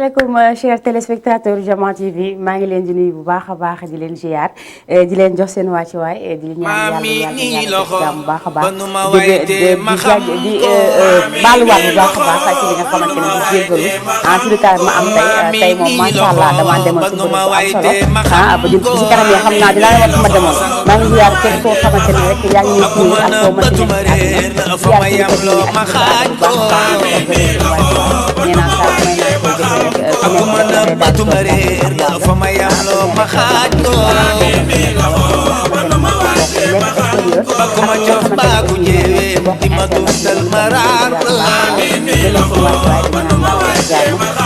asalaamaaleykum chers téléspectateurs Diamant TV maa ngi leen di nuyu bu baax a baax di leen ziar di leen jox seen wàccuwaay di ñaan yàlla bu baax a baax di baaluwaat bu baax a baax ci li nga xamante ne di jéggalu en tout cas ma am tey moom macha allah dama demoon si bërëb bu am solo ba di si kanam yi xam naa dinaa la wax ma demoon maa ngi ziar képp koo xamante ne rek yaa ngi ñuy ak koo mënti nekk ak ziar ci dëkk bi ak bu baax a baax nee naa saa may naa koy defee rek ku nekk dafay daal di doon fa ma yàlloo ma xaaj ko bakuma jox baagu ñëwee di ma dundal ma raar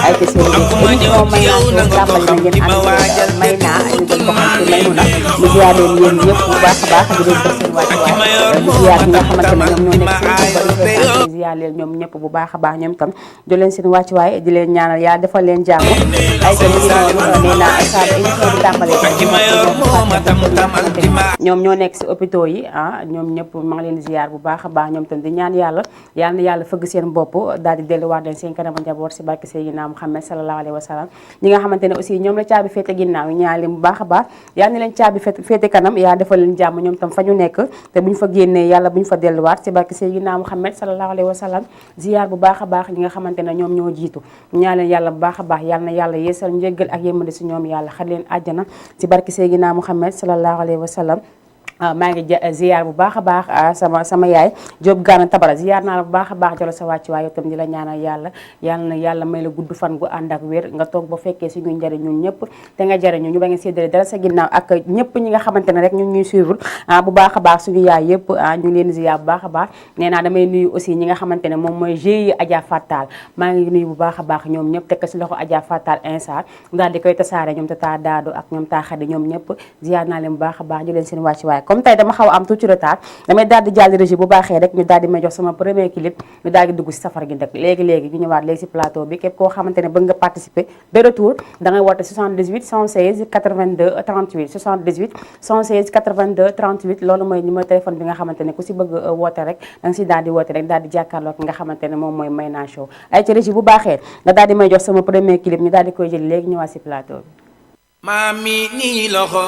akuma ñëw ci yow na nga ko xam di ma waajal may naa ñu gën ko xam ci may mu na ñu ziar leen yéen ñëpp bu baax a baax di leen jox seen wàccuwaay di ziar ñi nga xamante ne ñoom ñoo nekk ci ziar leen ñoom ñëpp bu baax a baax ñoom tam di leen seen wàccuwaay di leen ñaanal yàlla defal leen jàmm ay ko ñu nee naa saa ba émission bi tàmbalee ñoom ñoo nekk si hôpitaux yi ñoom ñëpp maa ngi leen di ziar bu baax a baax ñoom tam di ñaan yàlla yal na yàlla fëgg seen bopp daal di delluwaat leen seen kanam njaboot si barke Seydina Muhammad sallallahu alayhi wa sallam ñi nga xamante ne aussi ñoom la caabi féete ginnaaw yi ñaan leen bu baax a baax yal na leen caabi féete kanam yàlla defal leen jàmm ñoom tam fa ñu nekk te bu ñu fa génnee yàlla bu ñu fa delluwaat si barke Seydina Muhammad sallallahu alayhi wa sallam ziar bu baax a baax ñi nga xamante ne ñoom ñoo jiitu ñaan leen yàlla bu baax a baax yal na yàlla yeesal njëggal ak yërmande si ñoom yàlla xar leen àjjana si barke Seydina Muhammad sallallahu alayhi wa sallam maa ngi ziar bu baax a baax sama yaay Diop Gana Tabara ziar naa la bu baax a baax jolo sa wàccuwaay itam di la ñaanal yàlla may la gudd fan gu ànd ak wér nga toog ba fekkee suñu njëriñ ñun ñëpp te nga jëriñu ñu ba nga séddale dara sa ginnaaw ak ñëpp ñi nga xamante ne rek ñu ñuy suivre bu baax a baax suñu yaay yëpp ñu ngi leen ziar bu baax a baax nee naa damay nuyu aussi ñi nga xamante ne moom mooy GIE Adja Fatal maa ngi nuyu bu baax a baax ñoom ñëpp tekk si loxo Adja Fatal insar daal di koy tasaare ñoom tata daado ak ñoom taa xadi ñoom ñëpp ziar naa leen bu baax a baax ñu leen seen wàccuwaay comme tey dama xaw a am tuuti retard damay daal di jàll régie bu baaxee rek ñu daal di may jox sama premier clip ñu daal di dugg si safar gi nag léegi ñu ñëwaat léegi si plateau bi képp koo xamante ne bëgg nga participer ba retour da ngay woote 78 116 82 38 78 116 82 38 loolu mooy numéro téléphone bi nga xamante ne ku si bëgg woote rek da nga si daal di woote rek daal di jàkkaarloo nga xamante ne moom mooy Mayna Show ay ci régie bu baaxee nga daal di may jox sama premier clip ñu daal di koy jël léegi ñëwaat si plateau bi mami nii loxo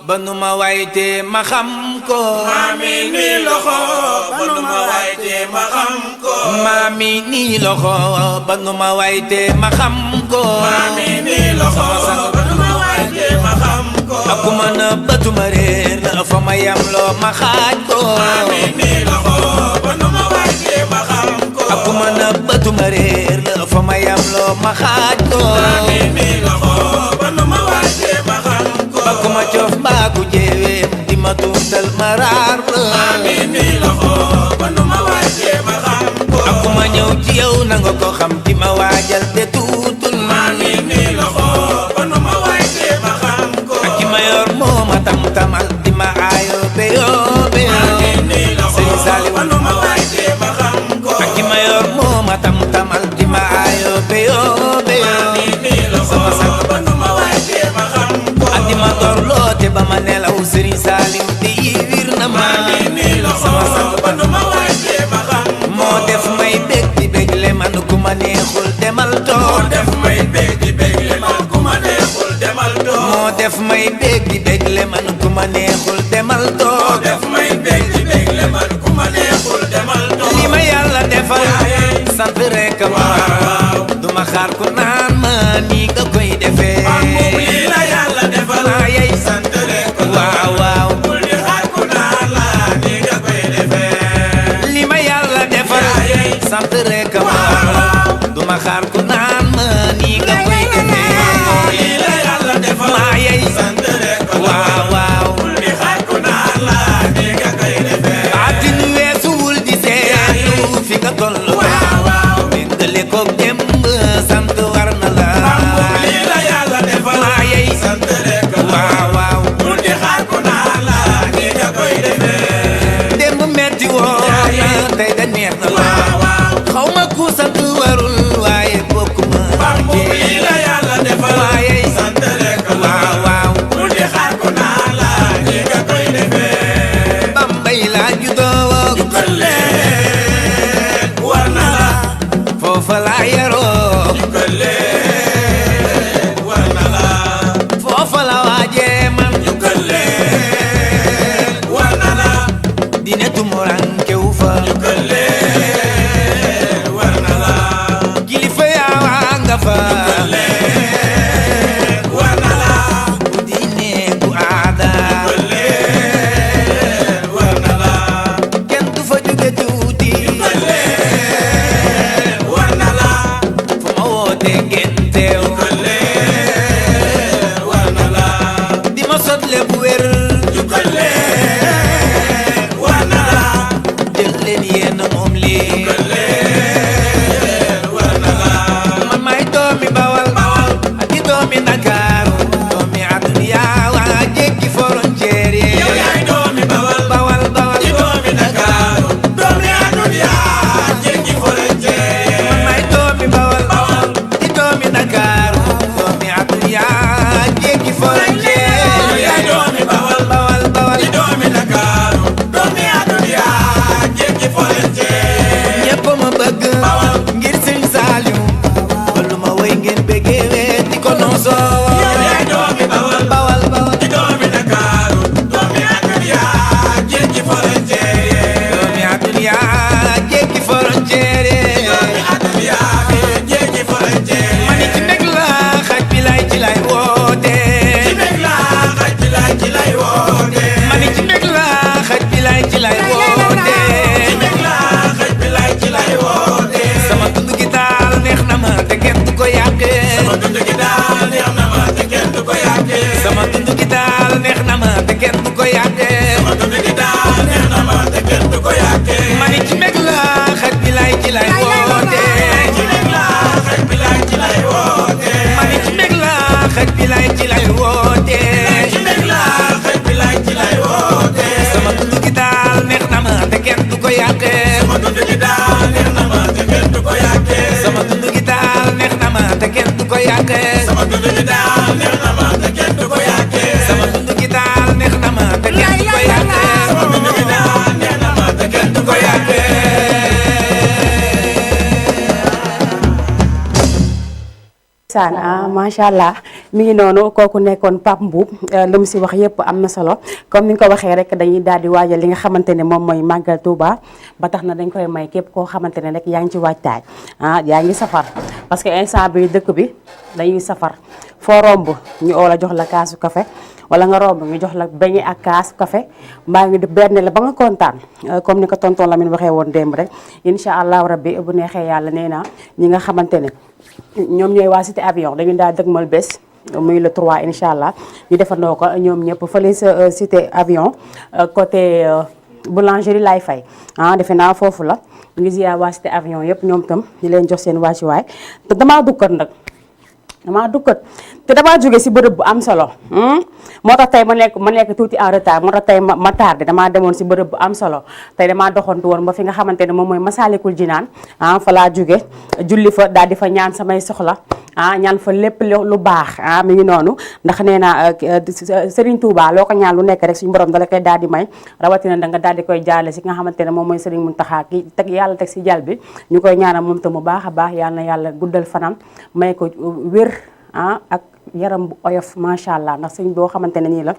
ba nu ma wayte ma xam ko mami nii loxo ba nu ma wayte ma xam ko mami nii loxo ba nu ma wayte ma xam ko mami nii loxo ba nu ma wayte ma xam ko akuma na batuma réer la fa ma yam loo ma xaaj ko mami nii loxo ba nu ma wayte ma xam ko akuma na batuma réer la fa ma yam loo ma xaaj ko mami nii loxo ba nu ma wayte ma xam ko bakuma coof baagu jeewee di ma dundal ma raar la mami nii loxo ba nu ma wayte ma xam ko akuma ñëw ci yow na nga ko xam di ma waajal te tuutul mami nii loxo ba nu ma wayte ma xam ko ak ki ma yor moo ma tam-tamal di ma aayo beyoo mami nii loxo ba nu ma wayte ma xam ko ak ki ma yor moo ma tam-tamal di ma aayo beyoo mami nii loxo ba nu ma wayte ma xam ko ak di ma door loote ba ma nelaw Serigne Saliou di yiwir na ma mami nii loxo ba nu ma wayte ma xam moo def may bég di bég le man ku ma neexul demal moo toog def may bég di bég le man ku ma neexul demal toog moo def may bég di bég le man ku ma neexul demal moo toog def may bég di bég le man ku ma neexul demal toog li ma yàlla defal sant rek ma du ma xaar ku naan ma nii nga koy defee lii la yàlla defal yey sant rek waaw waaw bul di xaar ku naan la ni nga koy defee li ma yàlla defal sant rek ma du ma xaar ku naan ma nii nga koy defee lii la yàlla defal yey sant rek waaw waaw bul di xaar ku naan la ni nga koy defee baatin weesuwul di seetlu fi nga toll méngale ko démb sant war na la lii la yàlla defal yey sant rek waaw waaw bul di xaar ku naan la ni nga koy defee démb metti woon na tey da neex na la xaw ma ku sant warul waaye bokkuma lii la yàlla defal waaye sant rek waaw waaw bul di xaar ku naan la ni nga koy defee Bambey laa juddoo jukkal leen war na la foofa laa yaroo jukkal leen yàqee sama dund gi daal neex na ma te kenn du ko yàqee sama dund gi daal neex na ma te kenn du ko yàqee sama dund gi daal neex na ma te kenn du ko yàqee sama dund gi daal neex na ma te kenn du ko yàqee sama dund gi daal neex na ma te kenn du ko yàqee saan macha allah mi ngi noonu kooku nekkoon Pape Mboup lu mu si wax yëpp am na solo comme ni nga ko waxee rek dañuy daal di waajal li nga xamante ne moom mooy màggal Touba ba tax na dañ koy may képp koo xamante ne rek yaa ngi ci waajtaay yaa ngi safar parce que instant bi dëkk bi dañuy safar foo romb ñu oo la jox la kaasu café wala nga romb ñu jox la beñe ak kaasu café mbaa ngi di benn la ba nga kontaan comme ni ko tonton Lamine waxee woon démb rek incha allahu rabbi bu neexee yàlla nee naa ñi nga xamante ne ñoom ñooy waa cité avion dañu daal dëgmal bés muy le 3 incha allah ñu defandoo ko ñoom ñëpp fële sa cité avion côté boulangerie lay fay defe naa foofu la ñu ngi ziar waa cité avion yëpp ñoom tam di leen jox seen wàccuwaay te damaa dukkat nag damaa dukkat te damaa jóge si bërëb bu am solo moo tax tey ma nekk tuuti en retard moo tax tey ma tardé damaa demoon si bërëb bu am solo tey damaa doxantu woon ba fi nga xamante ne moom mooy Masaalikul Jinaan fa laa jóge julli fa daal di fa ñaan samay soxla ñaan fa lépp lu baax mi ngi noonu ndax nee naa Serigne Touba loo ko ñaan lu nekk rek suñu borom dala koy daal di may rawatina da nga daal di koy jaale si nga xamante ne moom mooy Serigne Mountakha ki teg yàlla teg si jal bi ñu koy ñaanal moom tam mu baax a baax yàlla na yàlla guddal fanam may ko wér ak yaram bu oyof macha allah ndax sëñ boo xamante ne nii la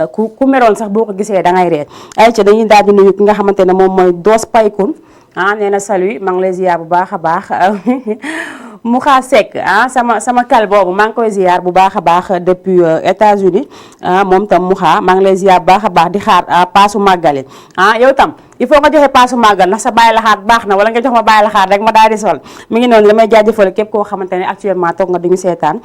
ku meroon sax boo ko gisee da ngay ree ay ca dañuy daal di nuyu ki nga xamante ne moom mooy Doos Paykun nee na salut maa ngi lay ziar bu baax a baax Mouxa Seck sama kal boobu maa ngi koy ziar bu baax a baax depuis États-Unis moom tam Mouxa maa ngi lay ziar bu baax a baax di xaar paasu màggale yow tam il faut nga joxe paasu màggal ndax sa bàyyi laxaat baax na wala nga jox ma bàyyi laxaat rek ma daal di sol mi ngi noonu damay jaajëfal képp koo xamante ne actuellement toog nga duñu seetaan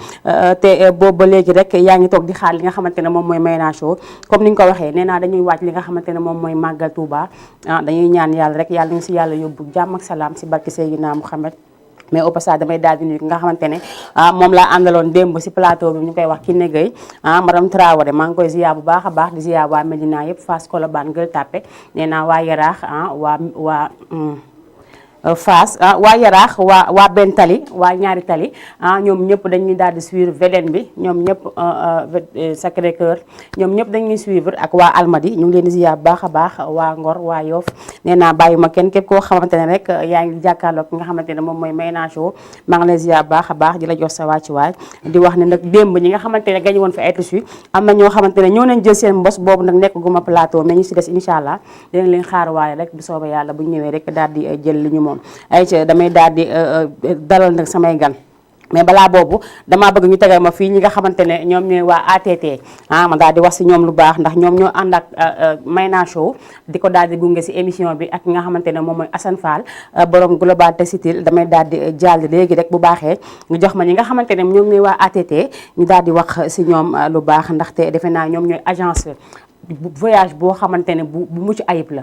te boobu ba léegi rek yaa ngi toog di xaar li nga xamante ne moom mooy Mayna Show comme ni nga ko waxee nee naa dañuy waaj li nga xamante ne moom mooy màggal Touba dañuy ñaan yàlla rek yàlla nañu si yàlla yóbbu jàmm ak salaam si barke Seydina Mouhamed mais au passage damay daal di nuyu ki nga xamante ne moom laa àndaloon démb si plateau bi ñu koy wax Kiné Gueye madame Traoré maa ngi koy ziar bu baax a baax di ziar waa Medina yëpp Fass Colobane Gueule Tapée nee naa waa Yaraax waa Fass waa Yaraax waa benn tali waa ñaari tali ñoom ñëpp dañuy daal di suivre VDN bi ñoom ñëpp Sacré Cœur ñoom ñëpp dañuy suivre ak waa Almadi ñu ngi leen di ziar bu baax a baax waa Ngor waa Yoff nee naa bàyyi ma kenn képp koo xamante ne rek yaa ngi jàkkaarloo ki nga xamante ne moom mooy Mayna Show maa ngi lay ziar bu baax a baax di la jox sa wàccuwaay di wax ne nag démb ñi nga xamante ne gañu woon fi ay tissu am na ñoo xamante ne ñoo nañ jël seen mbos boobu nag nekk guma plateau mais ñu si des incha allah dinañ leen xaar waaye rek bu soobee yàlla bu ñëwee rek daal di jël li ñu moom ay damay daal di dalal nag samay gan mais balaa boobu damaa bëgg ñu tegal ma fii ñi nga xamante ne ñoom ñooy waa ATT ma daal di wax si ñoom lu baax ndax ñoom ñoo ànd ak Mayna Show di ko daal di gunge si émission bi ak nga xamante ne moom mooy Assane Fall borom Global Textile damay daal di jàll léegi rek bu baaxee ñu jox ma ñi nga xamante ne ñoom ñooy waa ATT ñu daal di wax si ñoom lu baax ndaxte defe naa ñoom ñooy agence voyage boo xamante ne bu mucc ayib la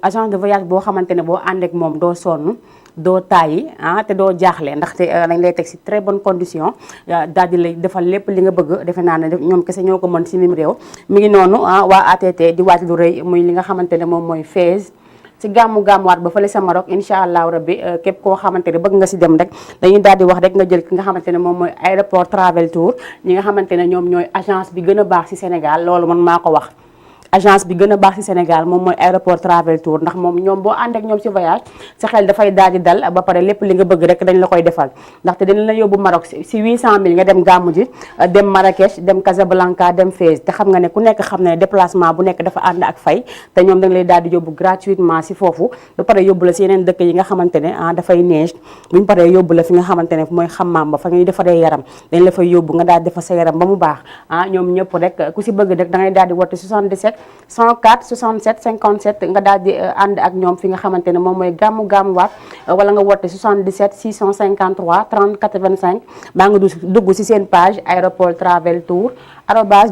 agence de voyage boo xamante ne boo ànd ak moom doo sonn doo tàyyi te doo jaaxle ndaxte dañ lay teg si très bonne condition daal di lay defal lépp li nga bëgg defe naa ne ñoom kese ñoo ko mën si nim réew mi ngi noonu waa ATT di waaj lu rëy muy li nga xamante ne moom mooy Fès si gàmmuwaat ba fële sa Maroc incha allahu rabbi képp koo xamante ne bëgg nga si dem rek dañuy daal di wax rek nga jël ki nga xamante ne moom mooy aéroport travel tour ñi nga xamante ne ñoom ñooy agence bi gën a baax si Sénégal loolu man maa ko wax agence bi gën a baax ci Sénégal moom mooy aéroport travel tour ndax moom ñoom boo ànd ak ñoom ci voyage sa xel dafay daal di dal ba pare lépp li nga bëgg rek dañ la koy defal ndaxte dañ la yóbbu Maroc ci 800000 nga dem gàmmu ji dem Marrakech dem Casablanca dem Fès te xam nga ne ku nekk xam ne déplacement bu nekk dafa ànd ak fay te ñoom dañ lay daal di yóbbu gratuitement ci foofu ba pare yóbbu la ci yeneen dëkk yi nga xamante ne dafay neige buñu paree yóbbu la fi nga xamante ne mooy xammaam ba fa ñuy defaree yaram dañ la fay yóbbu nga daal di defar sa yaram ba mu baax ñoom ñëpp rek ku ci bëgg rek da ngay daal di woote 77 104 67 57 nga daal di ànd ak ñoom fi nga xamante ne moom mooy gàmmuwaat wala nga woote 77 653 30 85 baa nga dugg ci seen page aéroport travel tour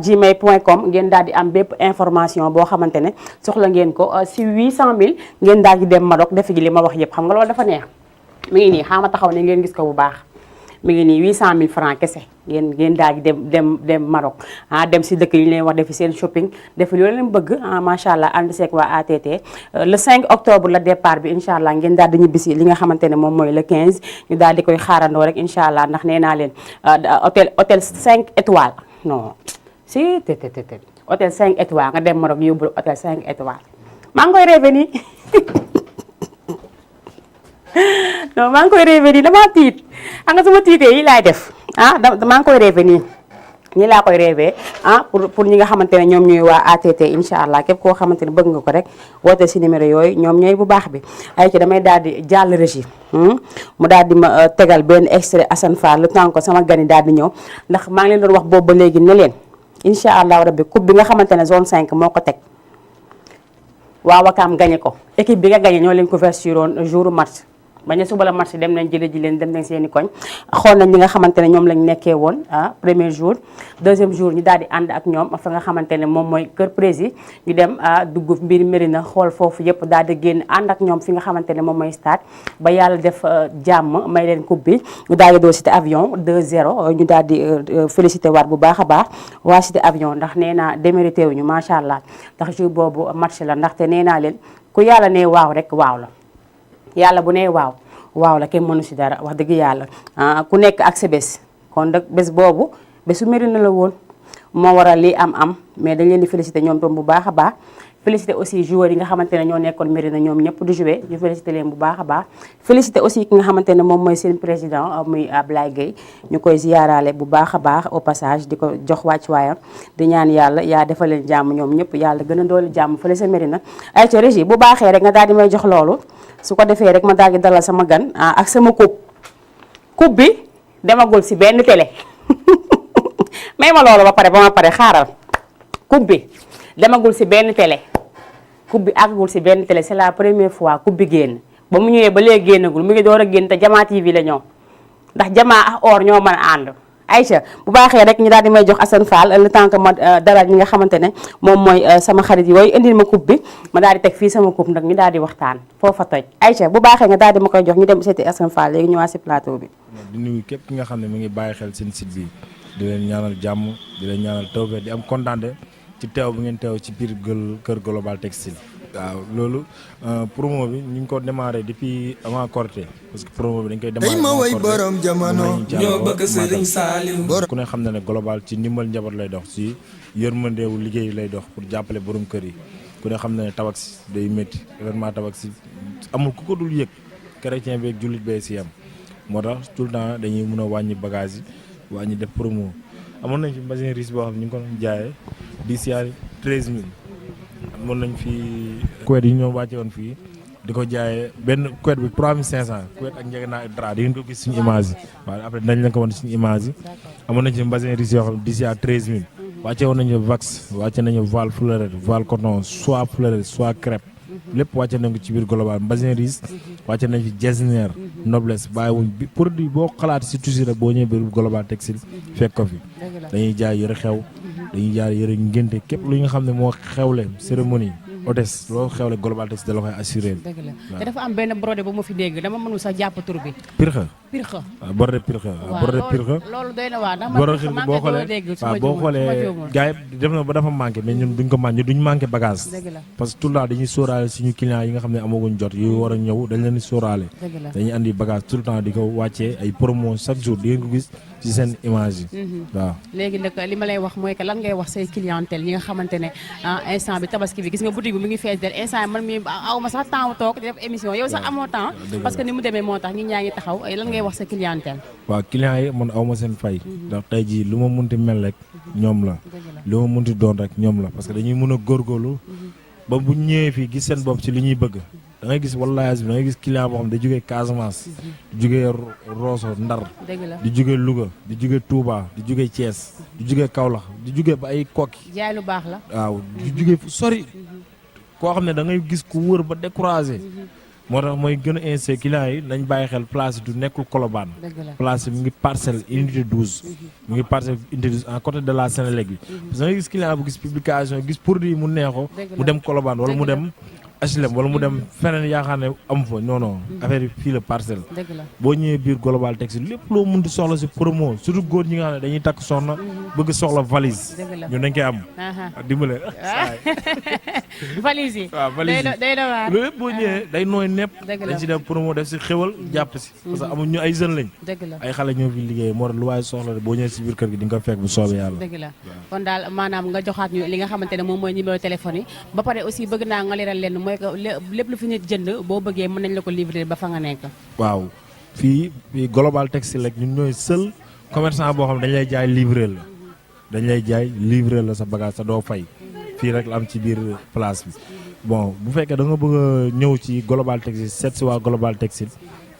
@gmail.com ngeen daal di am bépp information boo xamante ne soxla ngeen ko ci 800000 ngeen daal di dem Maroc defi ji li ma wax yëpp xam nga loolu dafa neex mi ngi nii xaama taxaw ne ngeen gis ko bu baax mi ngi nii 800000 francs kese ngeen daal di dem Maroc dem si dëkk yi ñu leen wax defi seen shopping defi loolu leen bëgg macha allah ànd seeg waa ATT le 5 octobre la départ bi incha allah ngeen daal di ñibbisi li nga xamante ne moom mooy le 15 ñu daal di koy xaarandoo rek incha allah ndax nee naa leen hôtel 5 étoiles non si te hôtel 5 étoiles nga dem Maroc yóbbu hôtel 5 étoiles maa ngi koy rêvé nii non maa ngi koy rêvé nii damaa tiit xam nga sama tiitee yi laay def maa ngi koy rêvé nii laa koy rêvé pour ñi nga xamante ne ñoom ñooy waa ATT incha allah képp koo xamante ne bëgg nga ko rek woote si numéro yooyu ñoom ñooy bu baax bi ay ci damay daal di jàll régie mu daal di ma tegal benn extrait Assane Fall le temps ko sama gani daal di ñëw ndax maa ngi leen doon wax boobu ba léegi ne leen incha allah rabbi coupe bi nga xamante ne zone 5 moo ko teg waa Wakaam gagné ko équipe bi nga gagné ñoo leen couverture woon jour match bañ a suba la match dem nañ jële ji leen dem nañ seen i koñ xool nañ ñi nga xamante ne ñoom lañ nekkee woon premier jour deuxième jour ñu daal di ànd ak ñoom fa nga xamante ne moom mooy kër prési ñu dem dugg mbir Mérina xool foofu yëpp daal di génn ànd ak ñoom fi nga xamante ne moom mooy stade ba yàlla def jàmm may leen coupe bi ñu daal di doo cité avion 2-0 ñu daal di félicité waat bu baax a baax waa cité avion ndax nee naa démérité wuñu macha allah ndax jour boobu match la ndaxte nee naa leen ku yàlla ne waaw rek waaw la yàlla bu nee waaw la kenn mënu si dara wax dëgg yàlla ku nekk ak sa bés kon nag bés boobu bésu Mérina la woon moo waral lii am mais dañ leen di félicité ñoom tam bu baax a baax félicité aussi joueurs yi nga xamante ne ñoo nekkoon Mérina ñoom ñëpp di joué ñu félicité leen bu baax a baax félicité aussi ki nga xamante ne moom mooy seen président muy Ablaye Gueye ñu koy ziyaaraale bu baax a baax au passage di ko jox wàccuwaayam di ñaan yàlla yaa defal leen jàmm ñoom ñëpp yàlla gën a doole jàmm fële sa Mérina ay ca régie bu baaxee rek nga daal di may jox loolu su ko defee rek ma daal di dalal sama gan ak sama coupe bi demagul si benn télé may ma loolu ba ma pare xaaral coupe bi demagul si benn télé coupe bi àggagul si benn télé c'est la première fois coupe bi génn ba mu ñëwee ba léegi génnagul mu ngi door a génn te Jamaa TV la ñëw ndax Jamaa ak or ñoo mën a ànd Aïcha bu baaxee rek ñu daal di may jox Assane Fall le temps que ma dalal ñi nga xamante ne moom mooy sama xarit yooyu indil ma coupe bi ma daal di teg fii sama coupe nag ñu daal di waxtaan foofa toj Aïcha bu baaxee nga daal di ma koy jox ñu dem seeti Assane Fall léegi ñëwaat si plateau bi. di nuyu képp ki nga xam ne mu ngi bàyyi xel seen site bi di leen ñaanal jàmm di leen ñaanal tawfeex di am kontaante ci teew bi ngeen teew ci biir kër Global Textile. waaw loolu promo bi ñu ngi ko démarré depuis avant Korité parce que promo bi dañ koy démarré ma way borom jamono ñoo bëgg Serigne Saliou ku ne xam na ne Global ci ndimbal njaboot lay dox ci yërmandeewu liggéey lay dox pour jàppale borom kër yi ku ne xam na ne tabax day métti événement tabax amul ku ko dul yëg chrétien bi ak jullit bee si yam moo tax tout le temps dañuy mën a wàññi bagage yi wàññi def promo amoon nañ fi machine riche boo xam ne ñu ngi ko jaayee di siyaar 13000 mën nañ fi couette yi ñoo wàcce woon fii di ko jaayee benn couette bi 3500 couette ak njëgënaay drap di ngeen ko gis suñu image yi waaw après dañ leen ko wan suñu image yi amoon nañ ci machine riche yoo xam ne d'ici à 13000 wàcce woon nañu vax wàcce nañu voile fleurette voile coton soit fleurette soit crêpe lépp wàcce nañ ko ci biir Global machine riche wàcce nañ fi jesner noblesse bàyyiwuñ bi produit boo xalaat si tuuti rek boo ñëwee biir Global Textile fekk ko fi dañuy jaay yëre xew dañuy jaar yëre ngénte képp lu nga xam ne moo xewle cérémonie hôtesse loo xewle Global Textile da la koy assuré. dëgg la te dafa am benn brodé bu ma fi dégg dama mënul sax jàpp tur bi. Pirxa. waaw brodé Pirxa. brodé Pirxa. loolu doy na waa ndax man boo xoolee boo xoolee gars yi def na ba dafa manqué mais ñun duñ ko manqué duñ manqué bagage. parce que tout le temps dañuy sóoraale suñu clients yi nga xam ne amaguñ jot yu war a ñëw dañ leen di sóoraale. dañuy andi bagage tout le temps di ko wàccee ay promo chaque jour di ngeen ko gis ci seen image yi. waaw léegi nag li ma lay wax mooy que lan ngay wax say clientèle yi nga xamante ne instant bi tabaski bi gis nga boutique bi mu ngi fees del instant man mi aw ma sax temps toog di def émission yow sax amoo temps parce que ni mu demee moo tax ñi ñaa ngi taxaw lan ngay wax sa clientèle. waaw clients yi man aw ma seen fay ndax tey jii lu ma munti mel rek ñoom la lu ma munti doon rek ñoom la parce que dañuy mën a góorgóorlu ba bu ñëwee fii gis seen bopp ci li ñuy bëgg da ngay gis wallaahi da ngay gis client boo xam ne da jógee Casamance di jógee Rosso Ndar di jógee Louga di jógee Touba di jógee Thiès di jógee Kaolack di jógee ba ay Kokki jaay lu baax la waaw di jógee fu sori koo xam ne da ngay gis ku wër ba découragé moo tax mooy gën a insisté clients yi nañ bàyyi xel place du nekkul Colobane place yi mu ngi parcelle unité 12 mu ngi parcelle unité 12 en côté de la Sénélec bi parce que da ngay gis client bu gis publication gis produit mu neexo mu dem Colobane wala mu dem HLM wala mu dem feneen yaakaar ne amu fa non non affaire yi fii la parcelle. dëgg la boo ñëwee biir global textile lépp loo mun di soxla si promo surtout góor ñi nga xam ne dañuy takk soxna bëgg soxla valise. dëgg la ñun dañ koy am. dimbale. valise yi. waaw valise yi day na waar. loolu lépp boo ñëwee day nooy nepp. dëgg la dañ si def promo def si xéwal jàpp si. parce que amuñ ñu ay jeunes lañ. dëgg la ay xale ñoo fi liggéey moo tax lu waaye soxla boo ñëwee si biir kër gi di nga ko fekk bu soobee yàlla. dëgg la kon daal maanaam nga joxaat ñu li nga xamante ne moom mooy numéro téléphone yi ba pare aussi bëgg naa nga leeral leen mooy que lépp lu fi nit jënd boo bëggee mën nañ la ko livrer ba fa nga nekk. waaw fii global textile rek ñun ñooy seul commerçant boo xam ne dañ lay jaay livrer la dañ lay jaay livrer la sa bagage sa doo fay fii rek la am ci biir place bi. bon bu fekkee da nga bëgg a ñëw ci global textile seet si waa global textile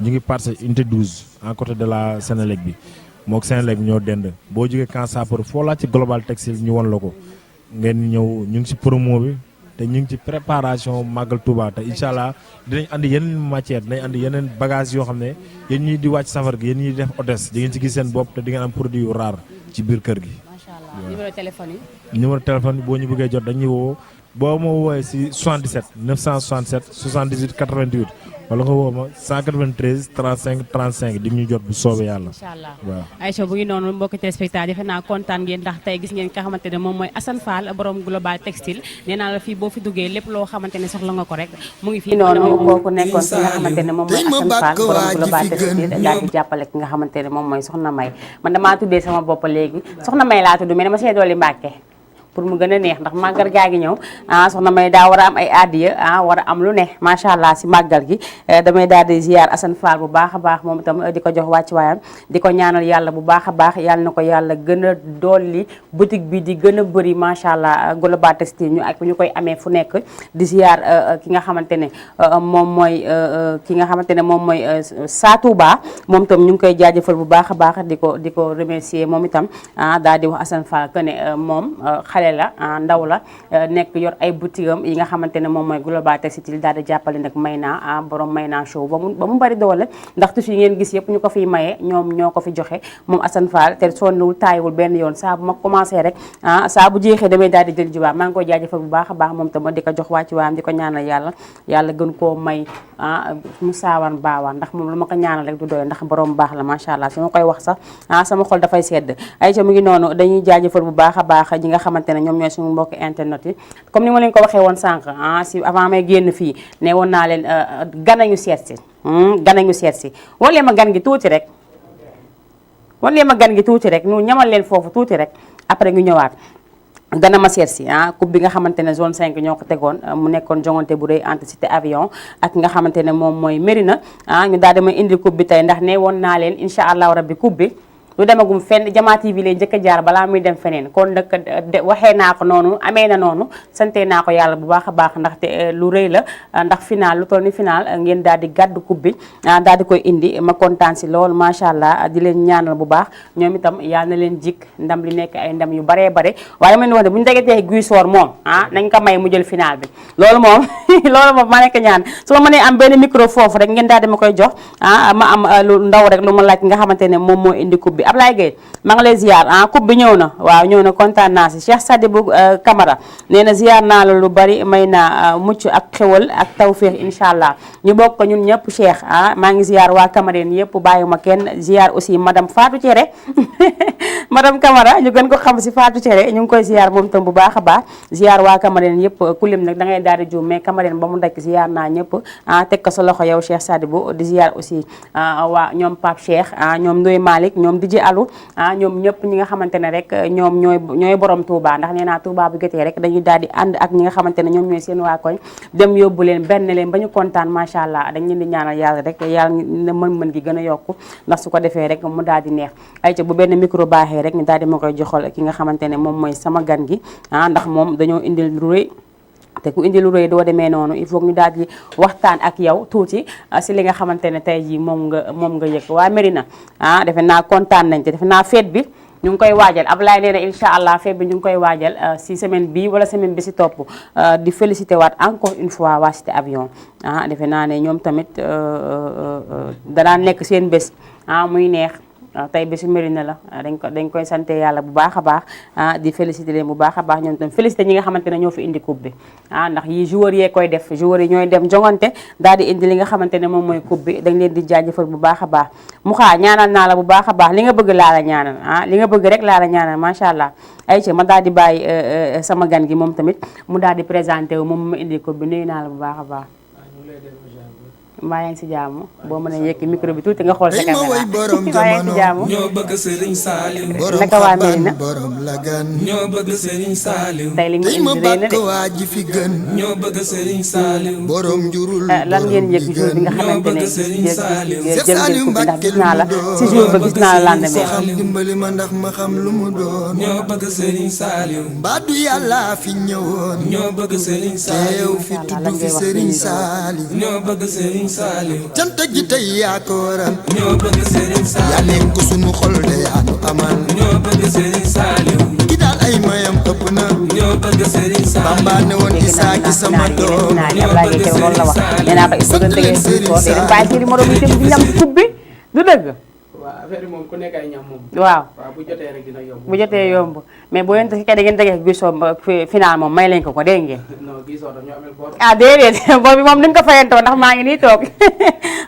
ñu ngi Parcelles unité 12 en côté de la Sénélec bi mook Sénélec bi ñoo dend boo jógee Camp Sapeur foo laa ci global textile ñu won la ko ngeen ñëw ñu ngi ci promo bi te ñu ngi ci préparation màggal Touba te incha allah dinañ andi yeneen matière dinañ andi yeneen bagage yoo xam ne yéen ñii di wàcc safar gi yéen ñii di def hôtesse di ngeen ci gis seen bopp te di ngeen am produit yu rare ci biir kër gi. macha allah numéro téléphone yi. numéro téléphone bi boo ñu bëggee jot dañuy woo boo ma woowee si 77 967 78 88 wala nga woo ma 193 35 35 di ñu jot bu soobee yàlla. incha allah waaw Aïcha bu ngi noonu mbokki téléspectateurs defe naa kontaan ngeen ndax tey gis ngeen nga xamante ne moom mooy Assane Fall borom global textile nee naa la fii boo fi duggee lépp loo xamante ne soxla nga ko rek mu ngi fii noonu kooku nekkoon ki nga xamante ne moom mooy Assane Fall borom global textile daal di jàppale ki nga xamante ne moom mooy Soxna May man damaa tuddee sama bopp léegi Soxna May laa tudd mais dama see dolli Mbàkke pour mu gën a neex ndax màggal gaa gi ñëw Soxna May daa war a am ay addiya war a am lu ne macha allah si màggal gi damay daal di ziar Assane Fall bu baax a baax moom itam di ko jox wàcc waayam di ko ñaanal yàlla bu baax a baax yàlla na ko yàlla gën a dolli boutique bi di gën a bëri macha allah global textile ñu ak ñu koy amee fu nekk di ziar ki nga xamante ne moom mooy moom mooy Satouba moom itam ñu ngi koy jaajëfal bu baax a baax di ko remercier moom itam daal di wax Assane Fall que ne moom xale la ndaw la nekk yor ay boutique am yi nga xamante ne moom mooy global textile daal di jàppale nag Mayna borom Mayna show ba mu bari doole ndax tissu yi ngeen gis yëpp ñu ko fiy maye ñoom ñoo ko fi joxe moom Assane Fall te sonniwul taayiwul benn yoon saa bu ma commencé rek saa bu jeexee damay daal di jël jiwaat maa ngi koy jaajëfal bu baax a baax moom tam di ko jox wàcc waayam di ko ñaanal yàlla gën koo may mu saawaan baawaan ndax moom lu ma ko ñaanal rek du doy ndax borom baax la macha allah su ma koy wax sax sama xol dafay sedd Aïcha mu ngi noonu dañuy jaajëfal bu baax a baax ñi nga xamante ne ñoom ñooy suñu mbokk internet yi comme ni ma leen ko waxee woon sànq si avant may génn fii ne woon naa leen ganañu seet si ganañu seet si walee ma gan gi tuuti rek ñu ñamal leen foofu tuuti rek après ñu ñëwaat gana ma seet si coupe bi nga xamante ne zone 5 ñoo ko tegoon mu nekkoon jongante bu rëy entre Cité Avion ak nga xamante ne moom mooy Mérina ñu daal di may indil coupe bi tey ndax ne woon naa leen incha allahu rabbi coupe bi lu demagum fenn Jama TV lay njëkk a jaar balaa muy dem feneen kon nag waxee naa ko noonu amee na noonu sante naa ko yàlla bu baax a baax ndaxte lu rëy la ndax final lu toll ni final ngeen daal di gàddu coupe bi daal di koy indi ma kontaan si loolu macha allah di leen ñaanal bu baax ñoom itam yal na leen jik ndam li nekk ay ndam yu baree bare waaye dama leen wax ne bu ñu tegetee Guy Soor moom nañ ko may mu jël final bi loolu moom ma nekk ñaan su ma mënee am benn micro foofu rek ngeen daal di ma koy jox ma am lu ndaw rek lu ma laaj nga xamante ne moom moo indi coupe bi Ablaye Gueye maa ngi lay ziar coupe bi ñëw na waaw ñëw na kontaan naa si Cheikh Sadibou Camara nee na ziar naa la lu bari may na mucc ak xewal ak tawféex incha allah ñu bokk ko ñun ñëpp Cheikh maa ngi ziar waa Camarène yëpp bàyyiwuma kenn ziar aussi madame Fatou Thiéré madame Camara ñu gën ko xam si Fatou Thiéré ñu ngi koy ziar moom tam bu baax a baax ziar waa Camarène yëpp kulim nag da ngay daal di juum mais Camarène ba mu dakk ziar naa ñëpp teg ko sa loxo yow Cheikh Sadibou di ziar aussi waa ñoom Pape Cheikh ñoom Ndoye Malick ñoom DJ Alou ñoom ñëpp ñi nga xamante ne rek ñoom ñooy borom Touba ndax nee naa Touba bu jotee rek dañuy daal di ànd ak ñi nga xamante ne ñoom ñooy seen waa koñ dem yóbbu leen benn leen ba ñu kontaan macha allah dañ leen di ñaanal yàlla rek yàlla na mën-mën gi gën a yokku ndax su ko defee rek mu daal di neex ay ca bu benn micro baaxee rek ñu daal di ma koy joxal ki nga xamante ne moom mooy sama gan gi ndax moom dañoo indil lu rëy te ku indi lu rëy doo demee noonu il faut ñu daal di waxtaan ak yow tuuti si li nga xamante ne tey jii moom nga yëg waa Mérina defe naa kontaan nañ te defe naa fête bi ñu ngi koy waajal Ablaye nee na incha allah fête bi ñu ngi koy waajal si semaine bii wala semaine bi si topp di félicité waat encore une fois waa Cité Avion defe naa ne ñoom tamit danaa nekk seen bés muy neex tey bésu Médina la dañ koy sante yàlla bu baax a baax di féliciter leen bu baax a baax ñoom tam féliciter ñi nga xamante ne ñoo fi indi coupe bi ndax yi joueurs yee koy def joueurs yi ñooy dem jongante daal di indi li nga xamante ne moom mooy coupe bi dañ leen di jaajëfal bu baax a baax mu xaa ñaanal naa la bu baax a baax li nga bëgg laa la ñaanal li nga bëgg rek laa la ñaanal macha allah ay ci ma daal di bàyyi sama gan gi moom tamit mu daal di présenté wu moom ma indi coupe bi nuyu naa la bu baax a baax mbaa yaa ngi si jaamu boo mën a yëkki micro bi tuuti nga xool sa caméra mbaa yaa ngi si jaamu ñoo bëgg Serigne Saliou naka waa Médina ñoo bëgg Serigne Saliou tey li mu indi rëy na de ñoo bëgg Serigne Saliou borom jurul lan ngeen yëg jour bi nga xamante ne jël ngeen ko ndax gis naa la si jour ba gis naa la lendemain dimbali ma ndax ma xam lu mu doon ñoo bëgg Serigne Saliou baadu yàlla fi ñëwoon ñoo bëgg Serigne Saliou teew fi tudd fi Serigne Saliou ñoo bëgg Serigne Saliou cant gi tey yaa ko waral ñoo bëgg Serigne Saliou yaa nekk sunu xol de yaa nu amal ñoo bëgg Serigne Saliou ki daal ay mayam ëpp na ñoo bëgg Serigne Saliou Bamba ne woon Isaa gi sama doom naa ni Ablaye Gueye loolu la wax nee naa ko il faut que tegee fii ko day dem bàyyi seen morom yi tam di ñam coupe bi du dëgg waaw affaire yi moom ku nekk ay ñam moom. waaw bu jotee rek dina yomb. bu jotee yomb mais boo leen fekkee da ngeen tegee gisoo final moom may leen ko dégg ngeen non gisoo dañoo amee bor. déedéet bor bi moom duñ ko fayantoo ndax maa ngi nii toog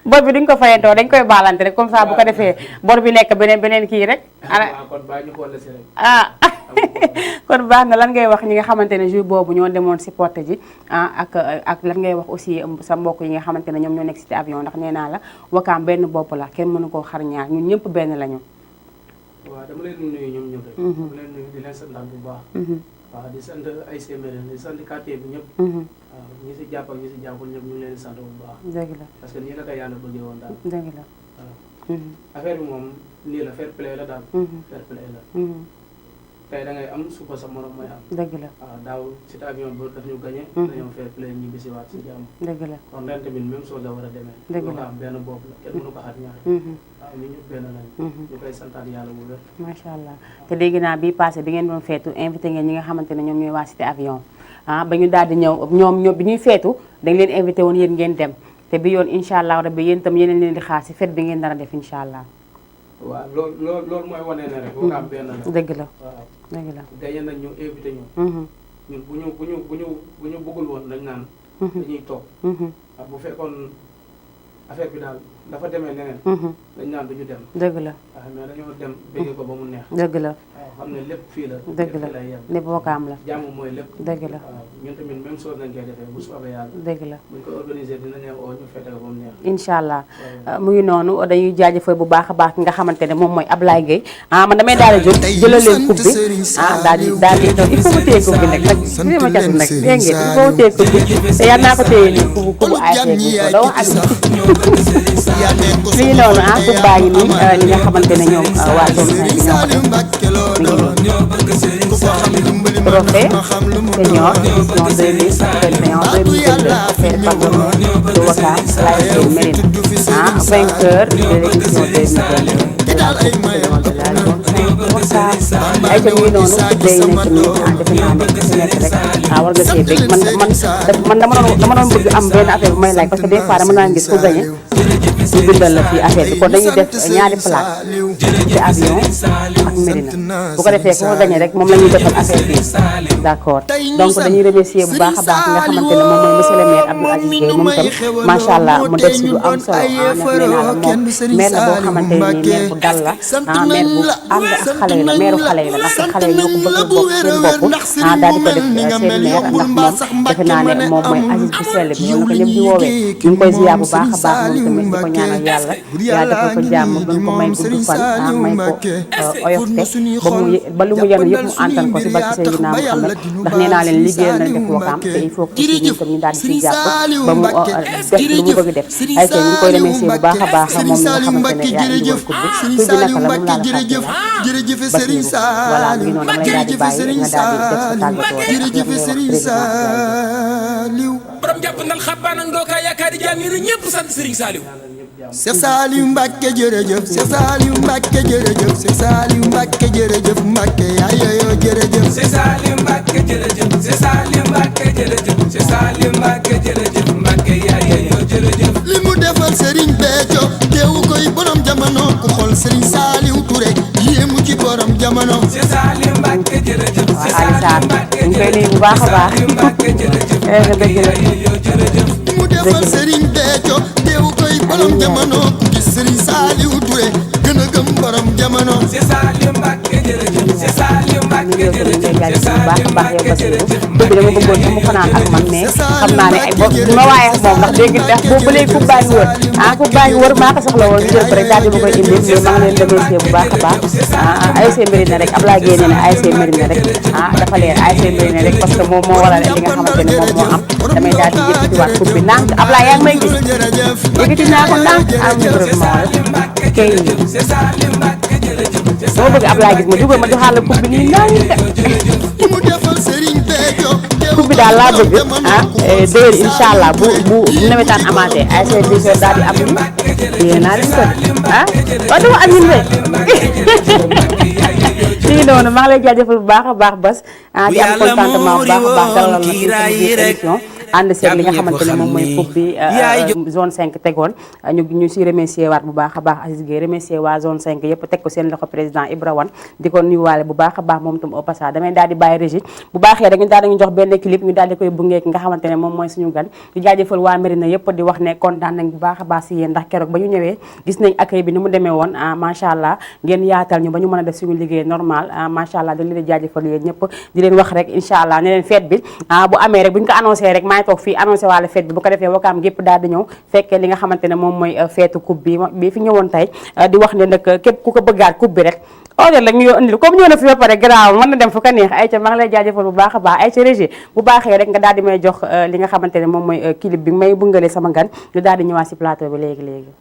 bor bi duñ ko fayantoo dañ koy baalante rek comme ça bu ko defee bor bi nekk beneen kii rek waaw kon baa ñu xool la si rek. kon baax na lan ngay wax ñi nga xamante ne jour boobu ñoo demoon supporter ji ak lan ngay wax aussi sa mbokk yi nga xamante ne ñoom ñoo nekk ci avion ndax nee naa la Wakaam benn bopp la kenn mënu koo xar ñaar ñun ñëpp benn lañu. waaw dama leen nuyu ñoom ñëpp rek. dama leen nuyu di leen sant bu baax. waaw di sant ay séeméer di sant quartier bi ñëpp. waaw ñi si jàpp ak ñi si jàppul ñëpp ñu ngi leen di sant bu baax. dëgg la parce que nii la ko yàlla bëggee woon daal. dëgg la waaw affaire bi moom nii la fair play la daal. fair play la. tey da ngay am suba sa morom mooy am. dëgg la waaw daaw ci avion bi daf ñu gagné. dañoo fair play ñibbi si waat si jàmm. dëgg la kon ren tamit même chose la war a demee. dëgg la am benn bopp la kenn mënu ko xaar ñaar. waaw ñun ñëpp benn lañ. ñu koy santaat yàlla bu wér. macha allah te dégg naa bii passé bi ngeen doon feetu invité ngeen ñi nga xamante ne ñoom ñooy waa cité avion ba ñu daal di ñëw ñoom bi ñuy feetu dañ leen invité woon yéen ngeen dem te bi yoon incha allah rabbi yéen itam yéen leen di xaar si fête bi ngeen dara def incha allah. waaw loolu mooy wane ne rek. Wakaam benn la. dëgg la waaw dëgg la. gaye nañ ñu invité ñu. ñun bu ñu bëggul woon dañ naan. dañuy toog. waaw bu fekkoon affaire bi daal dafa demee neneen. dañ naan duñu dem. dëgg la waaw mais dañoo dem bëgg ko ba mu neex. dëgg la waaw xam ne lépp fii la. dëgg la lépp Wakaam la. jàmm mooy lépp. dëgg la waaw ñun tamit même chose lañ koy defee bu soobee yàlla. dëgg la buñ ko organisé dinañ oo ñu fete ko ba mu neex. incha allah mu ngi noonu dañuy jaajëfal bu baax a baax ki nga xamante ne moom mooy Ablaye Gueye man damay daal di jóg jëlal leen coupe bi daal di il faut ma téye coupe bi nag si ma catul nag dégg ngeen il faut ma téye coupe bi te yal naa ko téye nii coupe ASC bi ko doo wax ak mi ngi noonu coupe baa ngi nii li nga xamante ne ñoom waa zone 5 bi ñoo ko def trophée senior édition 2021-2022 affaire patronat de Wakaam l'ASC Médina vainqueur de l'édition 2022 de la Coupe de la zone 5 de Wakaam ay ta ngi noonu day nekk nii defe naa ne ku si nekk rek war nga see bég man dama doon bëgg am benn affaire bu may laaj parce que des fois dama naan gis ku gagné ñu bindal la fii affaire bi kon dañuy def ñaari plaque ci avion ak Médina bu ko defee ku ko gagné rek moom la ñuy defal affaire bi d'accord donc dañuy remercier bu baax a baax nga xamante ne moom mooy monsieur le maire Abdou Aziz Gueye moom itam macha allah mu def si lu am solo ndax nee naa la moom maire la boo xamante ne maire bu dal la maire bu ànd ak xale yi la maire xale yi la ndax xale yi ñoo ko bëgg bokk seen bopp daal di ko def seen maire ndax moom defe naa ne moom mooy Aziz bu sell bi ñoom ko ñëpp di woowee ñu ngi koy ziar bu baax a baax moom tamit di ko ñaanal yàlla defal ko jàmm gën ko may gudd fan may ko oyofte ba lu mu yenu yëpp mu antan ko si barke Seydina Muhammad ndax nee naa leen liggéeyal na def Wakaam te il faut que aussi ñun tam ñu daal di si jàpp ba mu def lu mu bëgg def ay te ñu ngi koy remercier bu baax a baax moom mi nga xamante ne yaa indi woon coupe bi tur bi naka la moom laa la fàtte Basiru voilà mi ngi noonu dama lay daal di bàyyi nga daal di def sa tàggatoo borom jàpp ndal xabbaan ak ndooka yaakaar di jaam yi ñëpp sant Serigne Saliou. Cheikh Saliou Mbacké jërëjëf Cheikh Saliou Mbacké jërëjëf Cheikh Saliou Mbacké jërëjëf Mbacké yaayoo jërëjëf Cheikh Saliou Mbacké jërëjëf Cheikh Saliou Mbacké jërëjëf Cheikh Saliou Mbacké jërëjëf Mbacké yaayoo jërëjëf li mu defal Serigne Béthio teewu koy borom jamono jamono ku xool Serigne Saliou Touré yéemu ci borom jamono. Cheikh Saliou Mbacké jërëjëf. waaw Aliou Sarr ñu ngi koy nuyu bu baax a baax. mu defal Serigne Béthio teewu koy borom jamono ku gis Serigne Saliou Touré gën a gëm borom jamono. Cheikh Saliou Mbacké jërëjëf. Cheikh Saliou Mbacké jërëjëf. Cheikh Saliou Mbacké jërëjëf. Boobu dama bëggoon sax mu fanaan ak man mais xam naa ne ay bopp bi ma waaye ak moom ndax dégg ndax boobu ba léegi coupe baa ngi wër coupe baa ngi wër maa ko soxla woon ñu jël ko rek daal di ma koy indi mais maa ngi leen remercier bu baax a baax ASC Mérina rek Ablaye Gueye nee na ASC Mérina rek dafa leer ASC Mérina rek parce que moom moo waral li nga xamante ne moom moo am damay daal di yëkkatiwaat coupe bi ndànk Ablaye yaa ngi may gis yëkkati naa ko ndànk am vraiment kay dama bëgg Ablaye gis ma dugal ma joxaat la coupe bi nii ndànk coupe bi daal laa bëgg déwén incha allah bu nawetaan amaatee ASC Diourbel daal di am ni yéen naa leen ko waaw dama am ñun de ci noonu maa ngi lay jaajëfal bu baax a baax Bas di am contentement bu baax a baax dalal la ci émission ànd seeg li nga xamante ne moom mooy coupe bi zone 5 tegoon ñu si remercier waat bu baax a baax Aziz Gueye remercier waa zone 5 yëpp teg ko seen loxo président Ibra Wane di ko nuyuwaale bu baax a baax moom itam au passage damay daal di bàyyi régie bu baaxee rek ñu daal di jox benn clip ñu daal di koy bungee ki nga xamante ne moom mooy suñu gan di jaajëfal waa Mérina yëpp di wax ne kontaan nañ bu baax a baax si yéen ndax keroog ba ñu ñëwee gis nañ accueil bi ni mu demee woon macha allah ngeen yaatal ñu ba ñu mën a def suñu liggéey normal macha allah dañ leen di jaajëfal yéen ñëpp di leen wax rek incha allah ne leen fête bi bu amee rek bu ñu ko annoncé rek maay toog fii annoncé waale fête bi bu ko defee Wakaam gépp daal di ñëw fekkee li nga xamante ne moom mooy feetu coupe bi fi ñëwoon tey di wax ne nag képp ku ko bëggaat coupe bi rek oodeel rek ñu indil comme ñëw na fi ba pare garaaw mën na dem fu ko neex ay ca maa ngi lay jaajëfal bu baax a baax ay ca régie bu baaxee rek nga daal di may jox li nga xamante ne moom mooy clip bi may bungalee sama gan ñu daal di ñëwaat si plateau bi léegi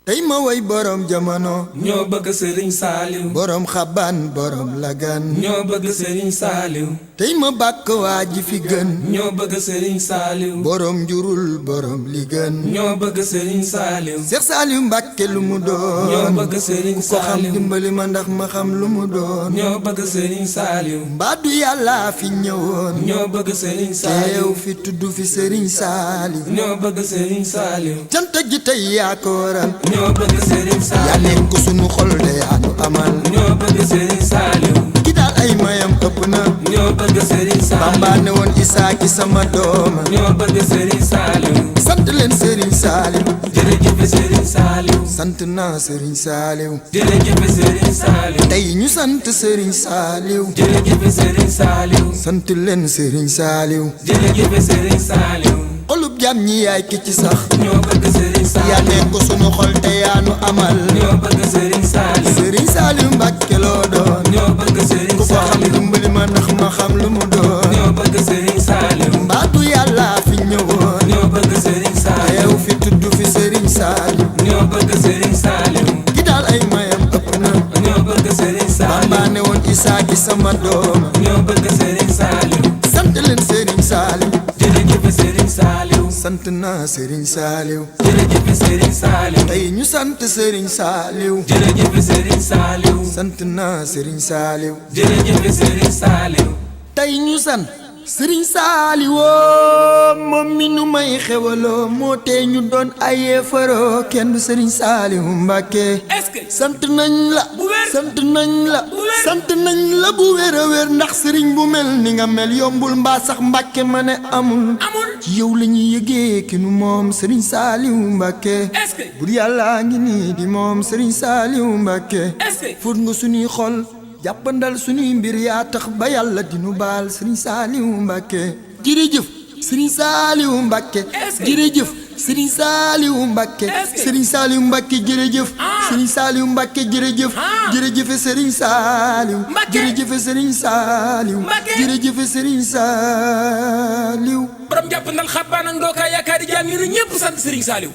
tey ma way borom jamono ñoo bëgg Serigne Saliou. borom xaban borom lagan ñoo bëgg Serigne Saliou. tey ma bàkk waa ji fi gën ñoo bëgg Serigne Saliou. borom njurul borom li gën ñoo bëgg Serigne Saliou. Cheikh Saliou Mbacké lu mu doon ñoo bëgg Serigne ko xam Saliou. dimbali ma ndax ma xam lu mu doon ñoo bëgg Serigne Saliou. mbaadu yàlla fi ñëwoon ñoo bëgg Serigne teew Saliou. fi tudd fi Serigne Saliou ñoo bëgg Serigne Saliou. cant gi tey yaa ko waral ñoo bëgg Serigne yaa Saliou. nekk sunu xol de yaa nu amal ñoo bëgg Serigne Saliou. ki daal ay mayam ëpp na ñoo bëgg Serigne Saliou. Bamba ne woon Isaa ki sama dooma ñoo bëgg Serigne Saliou. sant leen Serigne Saliou jërëjëf Serigne Saliou. sant naa Serigne Saliou jërëjëf Serigne Saliou. tey ñu sant Serigne Saliou jërëjëf Serigne Saliou. sant leen Serigne Saliou jërëjëf Serigne Saliou. xolub jàmm ñi yaay ki ci sax ñoo bëgg Serigne yaa Saliou. nekk sunu xol te yaa nu amal ñoo bëgg Serigne Saliou. Serigne Saliou Mbacké loo doon ñoo bëgg Serigne ku ko xam Saliou. dimbali ma ndax ma xam lu mu doon ñoo bëgg Serigne Saliou. mbaatu yàlla fi ñëwoon ñoo bëgg Serigne Saliou. teew fi tudd fi Serigne Saliou ñoo bëgg Serigne Saliou. ki daal ay mayam ëpp na ñoo bëgg Serigne Saliou. Bamba ne woon Isaa ki sama dooma ñoo bëgg Serigne Saliou. sant leen Serigne Saliou jërëjëf Serigne Saliou. sant naa Serigne Saliou jërëjëf Serigne Saliou. tey ñu sant Serigne Saliou jërëjëf Serigne Saliou. sant naa Serigne Saliou jërëjëf Serigne Saliou. tey ñu sant Serigne Saliou moom mi nu may xewaloo moo tee ñu doon ay yéefaroo kenn du Serigne Saliou Mbacké est-ce que sant nañ la bu wér sant nañ la wér sant nañ la bu wér a wér ndax Serigne bu mel ni nga mel yombul mbaa sax Mbacké ma ne amul amul ci yow la ñuy yëgee ki nu moom Serigne Saliou Mbacké est-ce que bur yàlla ngi nii di moom Serigne Saliou Mbacké est-ce que fóot nga suñuy xol jàppandal suñuy mbir yaa tax ba yàlla dinu baal Serigne Saliou Mbacké jërëjëf Serigne Saliou Mbacké jërëjëf Serigne Saliou Mbacké Serigne Saliou Mbacké jërëjëf Serigne Saliou Mbacké jërëjëf jërëjëf Serigne Saliou jërëjëf Serigne Saliou jërëjëf Serigne Saliou borom jàpp ndal xabbaan ak ndookaa yaakaar di jaam yi ñëpp sant Serigne Saliou.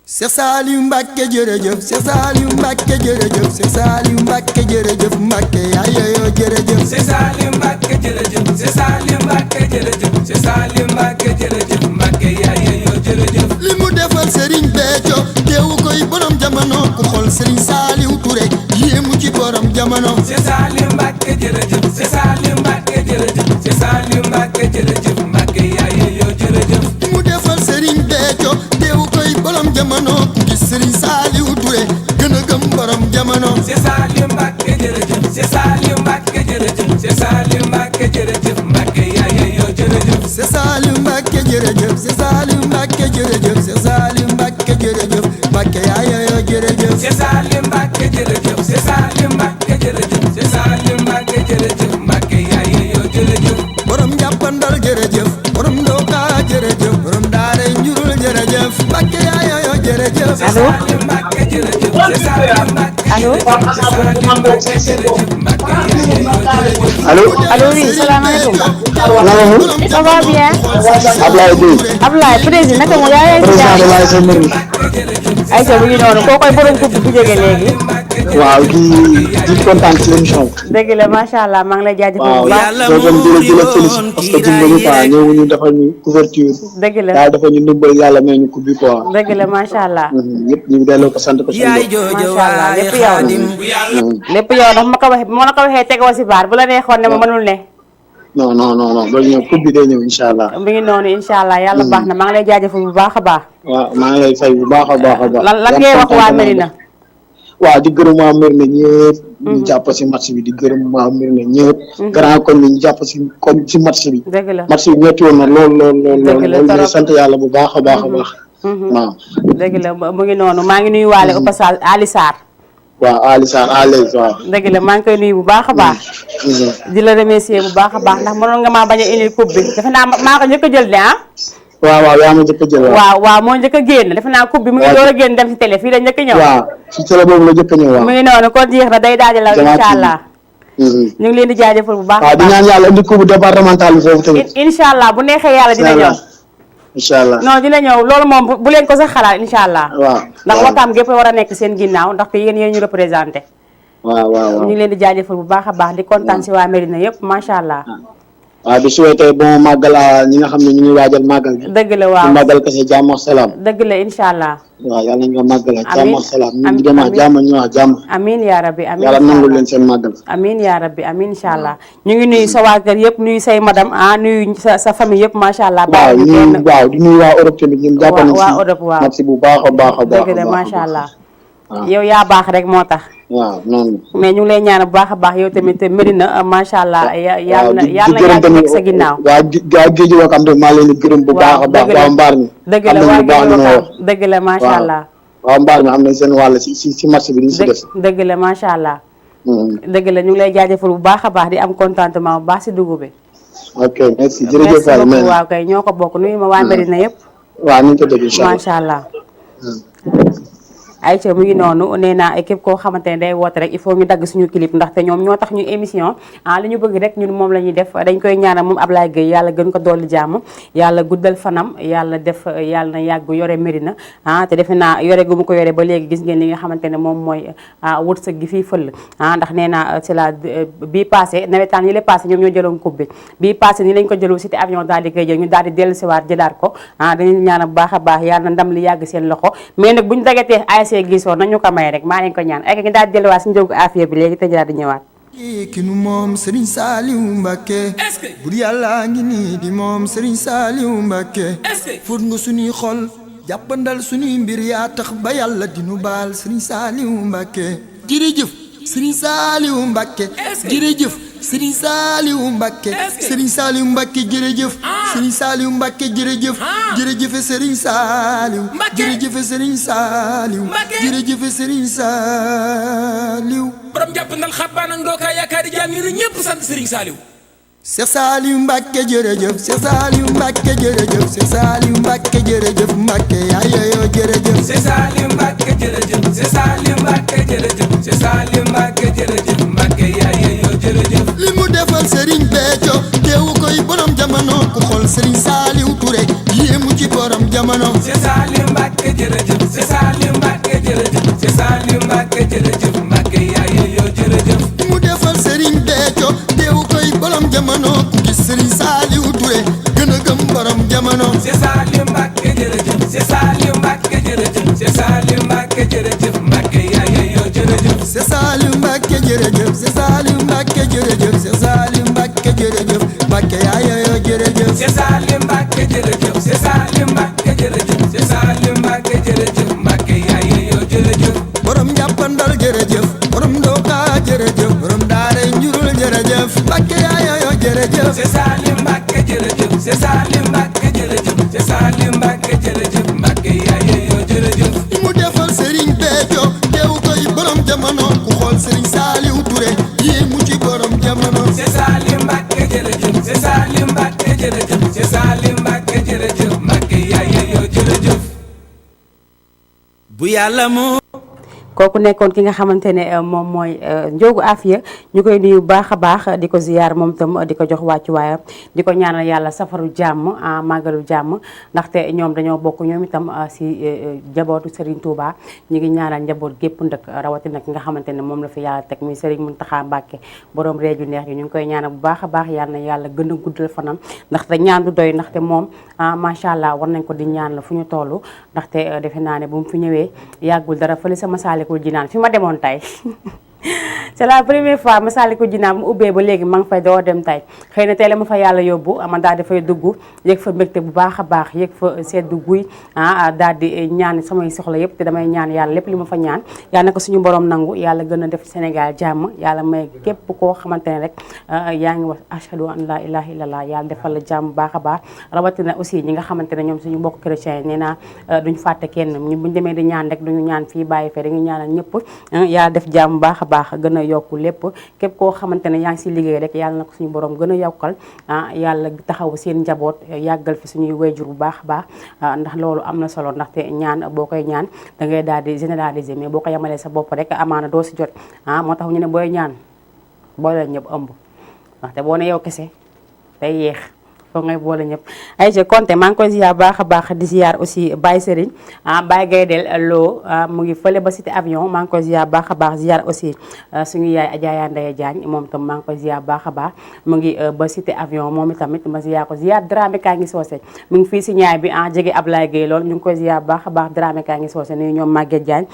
Cheikh Saliou Mbacké jërëjëf Cheikh Saliou Mbacké jërëjëf Cheikh Saliou Mbacké jërëjëf Mbacké yaayoo jërëjëf Cheikh Saliou Mbacké jërëjëf Cheikh Saliou Mbacké jërëjëf Cheikh Saliou Mbacké jërëjëf Mbacké yaayoo jërëjëf. li mu defal Serigne Béthio teewu koy borom jamono ku xool Serigne Saliou Touré yéemu jamono c'est Saliou Mbacké jërëjëf c'est Saliou Mbacké jërëjëf c'est Saliou Mbacké jërëjëf Mbacké yaay yow jërëjëf mu defal Serigne Béthio teewu koy borom jamono gis Serigne Saliou Touré gën a gëm borom jamono c'est Saliou Mbacké jërëjëf c'est Saliou Mbacké jërëjëf c'est Saliou Mbacké jërëjëf Mbacké yaay yow jërëjëf c'est Saliou Mbacké jërëjëf c'est Saliou Mbacké jërëjëf c'est Saliou Mbacké jërëjëf Mbacké yaay yow jërëjëf c'est Saliou Mbacké jërëjëf c'est Saliou Mbacké jërëjëf c'est Saliou Mbacké jërëjëf Mbacké yaay yow jërëjëf borom jàppandal jërëjëf borom ndoka jërëjëf borom daara njurul jërëjëf Mbacké yaay yow jërëjëf allo Saliou Mbacké jërëjëf c'est Saliou Mbacké allo allo allo oui salaamaaleykum. ça va bien. Ablaye Gueye Ablaye président naka mu yaa ngi président de l'ASC Merina ayca bu ñu noonu koo koy borom coupe bu jógee léegi. waaw di kontaan ci émission bi dëgg la macha allah maa ngi lay jaajëfal waaw bu baax. soo doon di la félicité parce que dimbali quoi ñëwuñu defal ñu couverture dëgg la daal dafa ñu ndimbal yàlla may ñu coupe bi quoi dëgg la macha allah. ñëpp ñu delloo ko sant ko yaay suñu joojo macha allah waay lépp yow la. xaadim lépp yow ndax ma ko waxee bu ma la ko waxee tegoo si baar bu la neexoon ne ma mënul ne. non loolu ñëw coupe bi day ñëw incha allah mi ngi noonu incha allah yàlla baax na maa ngi lay jaajëfal bu baax a baax. waaw maa ngi lay fay bu baax a baax a baax lan ngay wax waa Merina. waaw di gërëm waa Merina ñëpp ñu jàpp si match bi di gërëm waa Merina ñëpp grand koñ bi ñu jàpp si match bi dëgg la match bi métti woon na lool Dëgg la ñu torop. sant yàlla bu baax a baax a baax waaw dëgg la mu ngi noonu maa ngi nuyu waale au passage Ali Sarr. waaw Ali Sarr à l'aise waaw dëgg la maa ngi koy nuyu bu baax a baax. di la remercier bu baax a baax ndax mënoon nga maa bañ a indil coupe bi defe naa maa ko njëkk a jël de ah. waaw yaa ma njëkk a jël waaw moo njëkk a génn defe naa coupe bi mu ngi door a génn dem si télé fii la njëkk a ñëw. waaw si télé boobu la njëkk a ñëw waaw mu ngi noonu kon jeex na day daajal la incha allah. ñu ngi leen di jaajëfal bu baax a waaw di baax. ñaan yàlla indi coupe départemental bi foofu tamit incha allah bu neexee yàlla dina ñëw. incha allah non dina ñëw loolu moom bu leen ko sax xalaat incha allah. waaw ndax Wakaam gépp war a nekk seen ginnaaw ndaxte yéen ñu représenté. waaw ñu ngi leen di jaajëfal bu baax a baax di kontaan si waa Merina yëpp macha allah. waaw di souhaité bon màggal a ñi nga xam ne ñu ngi waajal màggal bi dëgg la waaw ñu màggal kese jàmm ak salaam dëgg la incha allah. waaw yàlla nañu ko màggal ak jàmm ak salaam ñu amiin ngi dem ak jàmm ñu wax jàmm amiin yaa rabbi amiin yàlla nangul leen seen màggal amiin yaa rabbi amiin incha allah ñu ngi nuyu sa waa kër yëpp nuyu say madame nuyu sa famille yëpp macha allah. waaw bàyyi ñu kenn waaw di nuyu waa Europe tamit ñun jàpp nañ waa Europe waaw match bu baax a baax a baax dëgg la macha allah. waaw yow yaa baax rek moo tax. waaw noonu mais ñu ngi lay ñaan bu baax a baax yow tamit Merina macha allah yàlla na yàlla na gërëm yàgg nekk sa ginnaaw. waa géej Wakaam tamit maa leen di gërëm bu baax a baax waa mbaar mi dëgg am la nañ waa bu baax géej li ma wax Wakaam dëgg la macha allah. waaw mbaar mi am nañ seen wàll si match bi ni si def dëgg la macha allah. dëgg la ñu ngi lay jaajëfal bu baax a baax di am contentement bu baax si dugub bi. ok merci jërëjëf merci beaucoup waaw kay ñoo ko bokk nuyu ma waa Merina yëpp. waaw ñu ngi ko dégg incha allah macha allah. ayca mu ngi noonu nee naa képp koo xamante ne day woote rek il faut ñu dagg suñu clip ndaxte ñoom ñoo tax ñu émission li ñu bëgg rek ñun moom la ñuy def dañ koy ñaanal moom Ablaye Gueye yàlla gën ko dolli jàmm yàlla guddal fanam yàlla def yàlla na yàgg yore Merina te defe naa yore gu mu ko yore ba léegi gis ngeen li nga xamante ne moom mooy wërsëg gi fii fël ndax nee naa c'est la bii passé nawetaan yi la passé ñoom ñoo jëloon coupe bi bii passé ni lañ ko jëlu cité avion daal di koy jël ñu daal di dellu siwaat jëlaat ko dañuy ñaanal bu baax a baax yàlla na ndam li yàgg seen loxo mais nag buñu dagatee gisoo nañu ko may rek maa leen ko ñaan ay ngi daal di delluwaat si njógu affaire bi léegi te daal di ñëwaat ki nu moom Serigne Saliou Mbacké bur yàlla ngi nii di moom Serigne Saliou Mbacké fóot nga suñuy xol jàppandal suñuy mbir yaa tax ba yàlla dinu baal Serigne Saliou Mbacké jërëjëf Serigne Saliou Mbacké jërëjëf Serigne Saliou Mbacké Serigne Saliou Mbacké jërëjëf Serigne Saliou Mbacké jërëjëf jërëjëf Serigne Saliou jërëjëf Serigne Saliou jërëjëf Serigne Saliou borom jàpp ndal xabbaan ak ndookaa yaakaari jaam yi ñëpp sant Serigne Saliou Cheikh Saliou Mbacké jërëjëf Cheikh Saliou Mbacké jërëjëf Cheikh Saliou Mbacké jërëjëf Mbacké yaayoo jërëjëf c'est Saliou Mbacké jërëjëf c'est Saliou Mbacké jërëjëf c'est Saliou Mbacké jërëjëf Mbacké yaayoo jërëjëf li mu defal Serigne Béthio teewu koy borom jamono ku xool Serigne Saliou Touré yéemu ci borom jamono c'est Saliou Mbacké jërëjëf c'est Saliou Mbacké jërëjëf c'est Saliou Mbacké jërëjëf Mbacké yaayoo jërëjëf li mu defal Serigne Béthio teewu koy borom jamono ku gis Serigne Saliou Touré gën a gëm borom jamono c'est Saliou Mbacké jërëjëf c'est Saliou Mbacké jërëjëf c'est Saliou Mbacké jërëjëf Mbacké yaayoo jërëjëf c'est Saliou Mbacké jërëjëf c'est Salim Mbacké jërëjëf c'est Salim Mbacké jërëjëf Mbacké yaayoo jërëjëf mu defal Serigne Béthio teew koy borom jamono ku xool Serigne Saliou Touré yéemu ci borom jamono c'est Salim Mbacké jërëjëf c'est Salim Mbacké jërëjëf c'est Salim Mbacké jërëjëf Mbacké yaayoo jërëjëf bu yàlla moo kooku nekkoon ki nga xamante ne moom mooy Ndiogou Afia ñu koy nuyu baax a baax di ko ziyaar moom tam di ko jox wàccuwaayam di ko ñaanal yàlla safaru jàmm màggalu jàmm ndaxte ñoom dañoo bokk ñoom itam si njabootu Serigne Touba ñu ngi ñaanal njaboot gépp ndëkk rawatina ki nga xamante ne moom la fi yàlla teg muy Serigne Mountakha Mbacké borom réeju neex yi ñu ngi koy ñaanal bu baax a baax yàlla na yàlla gën a guddal fanam ndaxte ñaan du doy ndaxte moom macha allah war nañ ko di ñaan la fu ñu toll ndaxte defe naa ne bu mu fi ñëwee yàggul dara fële sa Masaalikul Jinaan fi ma demoon tey c'est la première fois Masaalikul Jinaan mu ubbee ba léegi ma ngi fay doo dem tey xëy na tey la ma fa yàlla yóbbu man daal dafay dugg yëg fa mbégte bu baax a baax yëg fa seddu guy daal di ñaan samay soxla yëpp te damay ñaan yàlla lépp li ma fa ñaan yàlla na ko suñu borom nangu yàlla gën a def Sénégal jàmm yàlla may képp koo xamante ne rek yaa ngi wax ashhadu an la ilaha illallah yàlla defal la jàmm bu baax a baax rawatina aussi ñi nga xamante ne ñoom suñu mbokk chrétien yi nee naa duñ fàtte kenn ñu buñ demee di ñaan rek duñu ñaan fii bàyyi fee dañuy ñaanal ñëpp yàlla def jàmm bu baax a baax gën a yokku lépp képp koo xamante ne yaa ngi si liggéey rek yàlla na ko suñu borom gën a yokkal yàlla taxaw seen njaboot yàggal fi suñuy wayjur bu baax a baax ndax loolu am na solo ndaxte ñaan boo koy ñaan da ngay daal di généraliser mais boo ko yemalee sa bopp rek amaana doo si jot moo tax ñu ne booy ñaan booy la ñëpp ëmb ndaxte boo ne yow kese day yeex foog ngay boole ñëpp ay je compté maa ngi koy ziar baax a baax di ziar aussi Baye Serigne Baye Gaydel Lo mu ngi fële ba cité avion maa ngi koy ziar baax a baax ziar aussi suñu yaay Adja Yandaye Diagne moom itam maa ngi koy ziar baax a baax mu ngi ba cité avion moom itamit ma ziar ko ziar Dramé kaa ngi soose mu ngi fii si ñaay bi jege Ablaye Gueye lool ñu ngi koy ziar baax a baax Dramé kaa ngi soose nuyu ñoom Maguette Diagne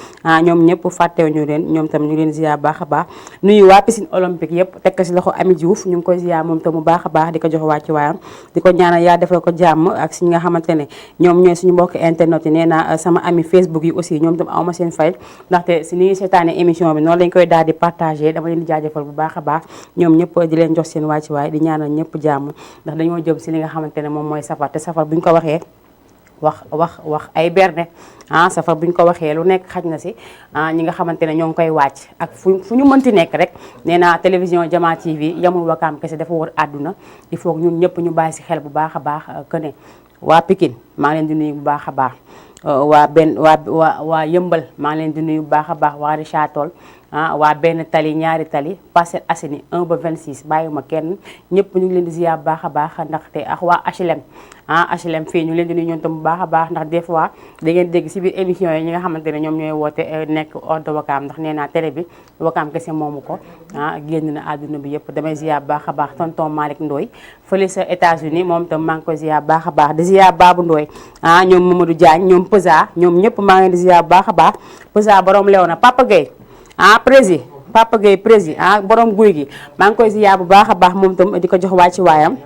ñoom ñëpp fàttewuñu leen ñoom tam ñu leen ziar baax a baax nuyu waa piscine olympique yëpp teg ko si loxo Ami Diouf ñu ngi koy ziar moom tam bu baax a baax di ko jox wàccu waayam di ko ñaanal yaa defal ko jàmm ak si nga xamante ne ñoom ñooy suñu mbokk internet yi nee naa sama ami Facebook yi aussi ñoom tam awma seen fay ndaxte si ni ñuy seetaane émission bi noonu lañ koy daal di partagé dama leen di jaajëfal bu baax a baax ñoom ñëpp di leen jox seen wàcc waay di ñaanal ñëpp jàmm ndax dañoo jëm si li nga xamante ne moom mooy safar te safar bu ñu ko waxee wax ay berne safar bu ñu ko waxee lu nekk xaj na si ñi nga xamante ne ñoo ngi koy wàcc ak fu ñu mënti nekk rek nee naa télévision Jama TV yamul Wakaam kese dafa wër àdduna il faut que ñun ñëpp ñu bàyyi si xel bu baax a baax que ne waa Pikine maa ngi leen di nuyu bu baax a baax waa Yëmbal maa ngi leen di nuyu bu baax a baax waa Richard Toll waa benn tali ñaari tali Parcelles Assainies 1 ba 26 bàyyiwuma kenn ñëpp ñu ngi leen di ziar bu baax a baax ndaxte ak waa HLM HLM fii ñu leen di nuyu ñoom tam bu baax a baax ndax des fois da ngeen dégg si biir émission yi ñi nga xamante ne ñoom ñooy woote nekk hors de Wakaam ndax nee naa télé bi Wakaam kese moomu ko génn na àdduna bi yëpp damay ziar bu baax a baax tonton Malick Ndoye fële sa États-Unis moom tam maa ngi koy ziar bu baax a baax di ziar Babou Ndoye ñoom Mamadou Diagne ñoom Pesa ñoom ñëpp maa ngi leen di ziar bu baax a baax Pesa borom lew na Papa Gueye prési Papa Gueye prési borom guy gi maa ngi koy ziar bu baax a baax moom tam di ko jox wàcc waayam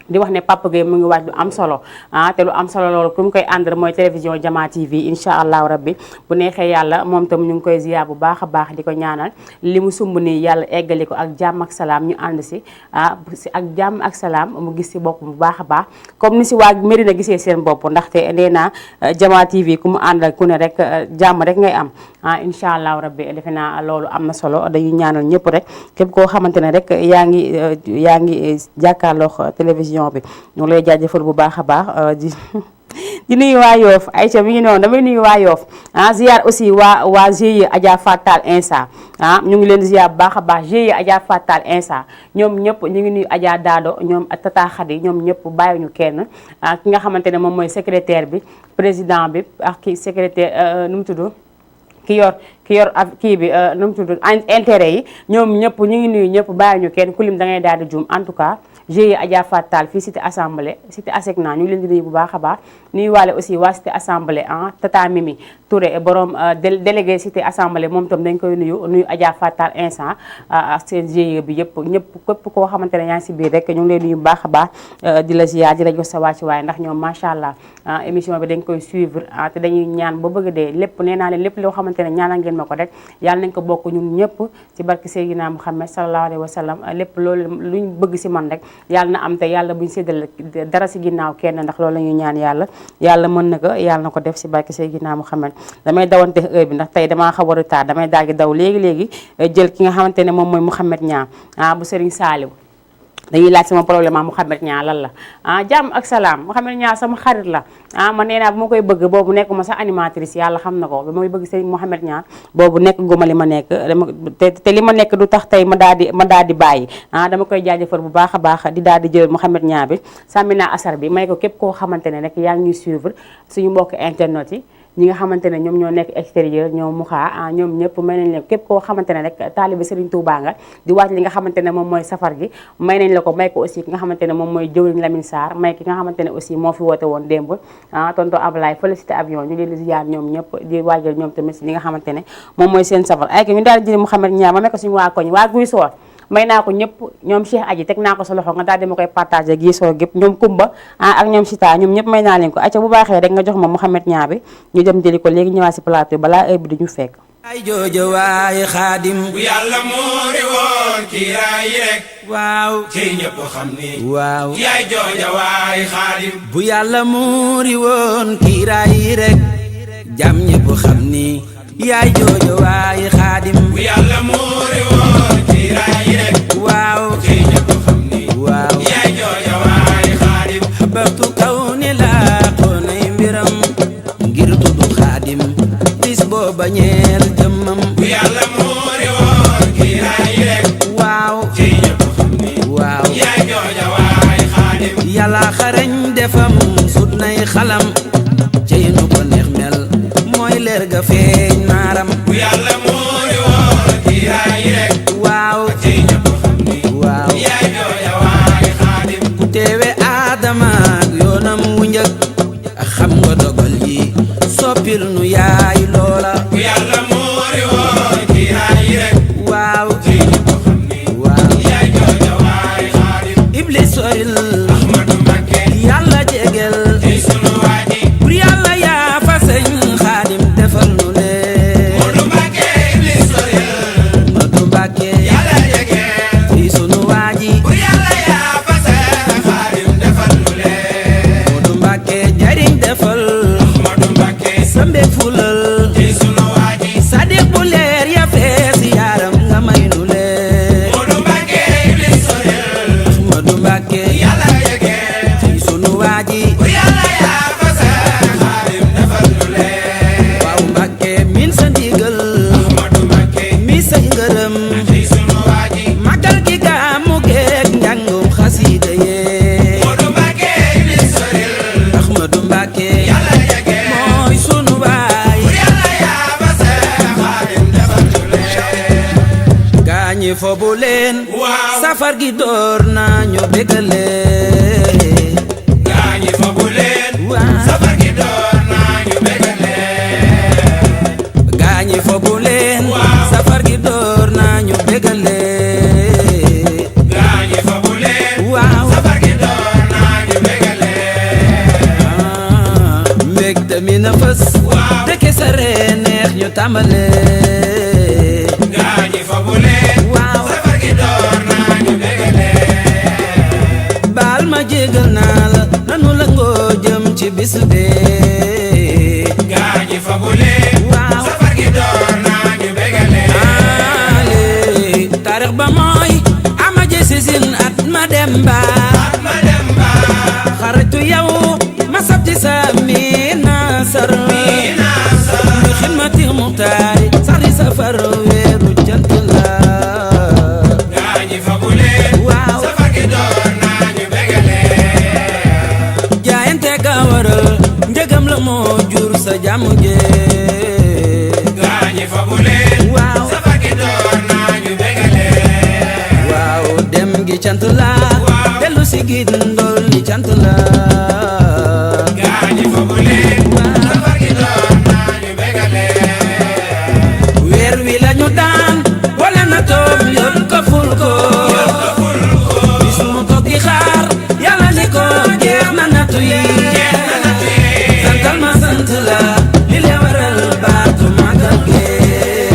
di wax ne Papa Gueye mu ngi waaj lu am solo te lu am solo loolu ku mu koy àndal mooy télévision Jama TV incha allahu rabbi bu neexee yàlla moom tam ñu ngi koy ziar bu baax a baax di ko ñaanal li mu sumb nii yàlla eggali ko ak jàmm ak salaam ñu ànd si ak jàmm ak salaam mu gis si bopp bu baax a baax comme ni si waa Mérina gisee seen bopp ndaxte nee naa Jama TV ku mu àndal ku ne rek jàmm rek ngay am incha allahu rabbi defe naa loolu am na solo dañuy ñaanal ñëpp rek képp koo xamante ne rek yaa ngi jàkkaarloo télévision bi ñu lay jaajëfal bu baax a baax di nuyu waa Yoff Aïcha mi ngi noonu damay nuyu waa Yoff ziar aussi waa GIE Adja Fatal Insa ñu ngi leen ziar bu baax a baax GIE Adja Fatal Insa ñoom ñëpp ñu ngi nuyu Adja Dado ñoom Tata Khady ñoom ñëpp bàyyiwuñu kenn ki nga xamante ne moom mooy secrétaire bi président bi ak ki secrétaire nu mu tudd ki yor kii bi nu mu tudd intérêt yi ñoom ñëpp ñu ngi nuyu ñëpp bàyyiwuñu kenn ku lim da ngay daal di juum en tout cas GIE Adja Fatal fii cité assemblée cité ASECNA ñu ngi leen di nuyu bu baax a baax nuyu waale aussi waa cité assemblée Tata Mimi Touré borom délégué cité assemblée moom tam dañ koy nuyu Adja Fatal instant ak seen GIE bi yëpp képp koo xamante ne yaa ngi si biir rek ñu ngi leen nuyu bu baax a baax di la ziar di la jox sa wàccu waaye ndax ñoom macha allah émission bi dañ koy suivre te dañuy ñaan ba bëgg dee lépp nee naa leen lépp loo xamante ne ñaanal ngeen leen ma ko rek yàlla nañ ko bokk ñun ñëpp ci barke Seydina Muhammad sallallahu alayhi wa sallam lépp loolu luñ bëgg si man rek yàlla na am te yàlla buñ séddale dara si ginnaaw kenn ndax loolu la ñuy ñaan yàlla mën na ko yàlla na ko def si barke Seydina Muhammad damay dawante heure bi ndax tey damaa xaw a retard damay daal di daw léegi jël ki nga xamante ne moom mooy Mouhamed Niang bu Serigne Saliou dañuy laaj sama problème Mouhamed Niang lan la jàmm ak salaam Mouhamed Niang sama xarit la man nee naa bu ma koy bëgg boobu nekkuma sax animatrice yàlla xam na ko ba may bëgg Serigne Mouhamed Niang boobu nekk guma li ma nekk te li ma nekk du tax tey ma daal di bàyyi dama koy jaajëfal bu baax a baax di daal di jël Mouhamed Niang bi Samina Asar bi may ko képp koo xamante ne rek yaa ngi ñuy suivre suñu mbokk internet yi ñi nga xamante ne ñoom ñoo nekk extérieur ñoom muxaa ñoom ñëpp may nañ leen képp koo xamante ne rek taalibe Serigne Touba nga di waaj li nga xamante ne moom mooy safar gi may nañ la ko may ko aussi ki nga xamante ne moom mooy jëwriñ Lamine Sarr may ki nga xamante ne aussi moo fi woote woon démb tonton Ablaye félicité avion ñu leen di ziar ñoom ñëpp di waajal ñoom tamit si li nga xamante ne moom mooy seen safar ay ñu daal di jël Mouhamed Niang ma may ko suñu waa koñ waa Guy Soor may naa ko ñëpp ñoom Cheikh Aji teg naa ko sa loxo nga daal di ma koy partagé gi soo gépp ñoom Kumba ak ñoom Sita ñoom ñëpp may naa leen ko acca bu baaxee rek nga jox ma Mouhamed Niang bi ñu dem jëli ko léegi ñëwaat si plateau balaa heure bi di ñu fekk ay jooja waay xaadim bu yàlla moori woon kiiraay yi rek waaw ci ñëpp xam ni waaw yaay jooja waay xaadim bu yàlla muuri woon kiiraay yi rek jàmm ñëpp xam ni yaay jooja waay xaadim bu yàlla moori woon kiiraay yi rek waaw ci ñëpp xam ni waaw yaay jooja waay xaadim baxtu kaw ni laa xoonay mbiram ngir tudd xaadim bis booba ñeel jëmmam bu yàlla moori woon kiiraay yi rek waaw ci ñëpp xam ni waaw yaay jooja waay xaadim yàlla xarañ defam sut nay xalam cey nu ko neex mel mooy leer ga feeñ maaram bu yàlla moori woon kiiraay yi rek waaw ci ñëpp xam ni waaw yaay jooja waay xaadim ku teewe aadama ak yoonam wu njëkk xam nga dogal yi soppil nu yaay loola bu yàlla moori woon kiiraay yi rek waaw ci ñëpp xam ni waaw yaay jooja waay xaadim iblis soril Ahmadu Mbakke yàlla jegel ci sunu waaji pour yàlla yaa fa sëñ xaadim defal nu lee Moodu Mbakke iblis soril Moodu Mbakke yàlla jege ci sunu waaji bu yàlla yaa fa seen xaadim defal nu lee Moodu Mbakke jariñ defal Ahmadu Mbakke sa mbég fulal ci sunu waaji sadiq bu leer ya fees yaaram nga may nu lee Moodu Mbakke iblis soril Moodu Mbakke yàlla jege ci sunu waaji bu yàlla yaa fa seen xaadim defal nu lee waaw Mbakke min sa ndigal Ahmadu Mbakke mi sa ngërëm ci sunu waaji magal gi gàmmu geeg njàngum xasiida yee Moodu Mbakke iblis soril Ahmadu Mbakke yàlla jege mooy sunu baay bu yàlla yaa fa seen xaadim defal nu lee gaañi fobu leen waaw safar gi door nañu bégalee gaañi fobu leen waaw safar gi door nañu bégalee gaañi fobu leen Waaw. safar gi door nañu bégalee gaañi fobu leen waaw safar gi door nañu bégalee mbégte mi na fës Waaw. dëkke sa ree neex ñu tàmbalee gaañi fobu leen waaw safar gi door nañu bégalee baal ma jégal naa la nanu la ngoo jëm ci bis bee gaañi fobu leen Waaw. safar gi door nañu bégalee ale taarix ba mooy ama jesisin at ma dem ba ma dem ba xaritu yow ma sabti sa mi nasar nasar. mi xidmati muxtaari sari safar weeru jant la gaañi fobu leen waaw safar gi door nañu bégalee jaayante ka waral njëgam la moo jur sa jàmm jee gaañi fobu leen waaw safar gi door nañu bégalee waaw dem gi cant la Waaw. dellu si gi ndol li cant la gaañi fobu leen safar gi door nañu bégalee weer wi lañu daan wala na toom yoon ko ful ko bis mu toog di xaar yàlla ni ko jeex na nattu yi santal ma sant la li le waral baatu magal gee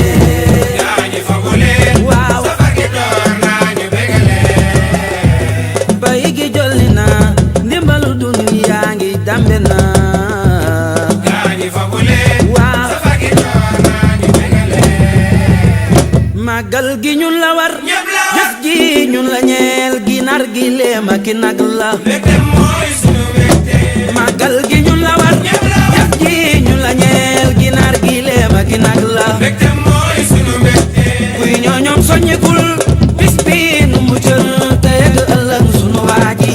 màggal gi ñun la war jëf ji ñun la ñeel ginaar gi leem ak nag la màggal gi ñun la war jëf ji ñun la ñeel ginaar gi leem ak nag la kuy ñooñoom soññikul bis bi nu muccal te yegg ëllëg sunu waaji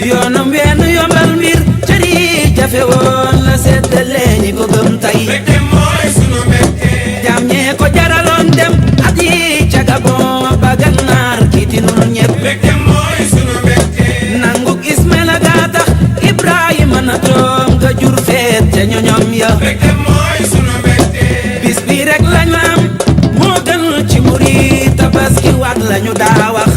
yoonam wenn yombal mbir cëri jafe woon la seddale ñi ko gëm tay jaam ñee ko jaraloon dem at yi ca Gabon ba Gànnaar kiiti nun ñepp nanguk Ismaila gaa tax Ibrahima na toom nga jur feet ca ñoñom ya bis bi rek lañu am moo gën ci murit tabaski waat lañu daa wax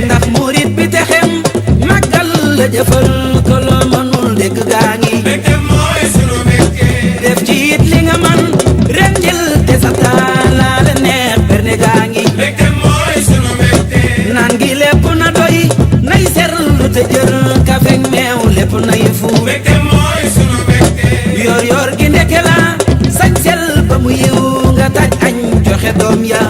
ndax murit bi texem màggal la jëfal ko loo mënul dégg gaa ngi def ci it li nga man rendil te sa taalaale neex berne gaa ngi naan gi lépp na doy nay serlu te jël kafek meew lépp nay fu yor yor gi ndeke la sañsel ba mu yiw nga taj añ joxe doom ya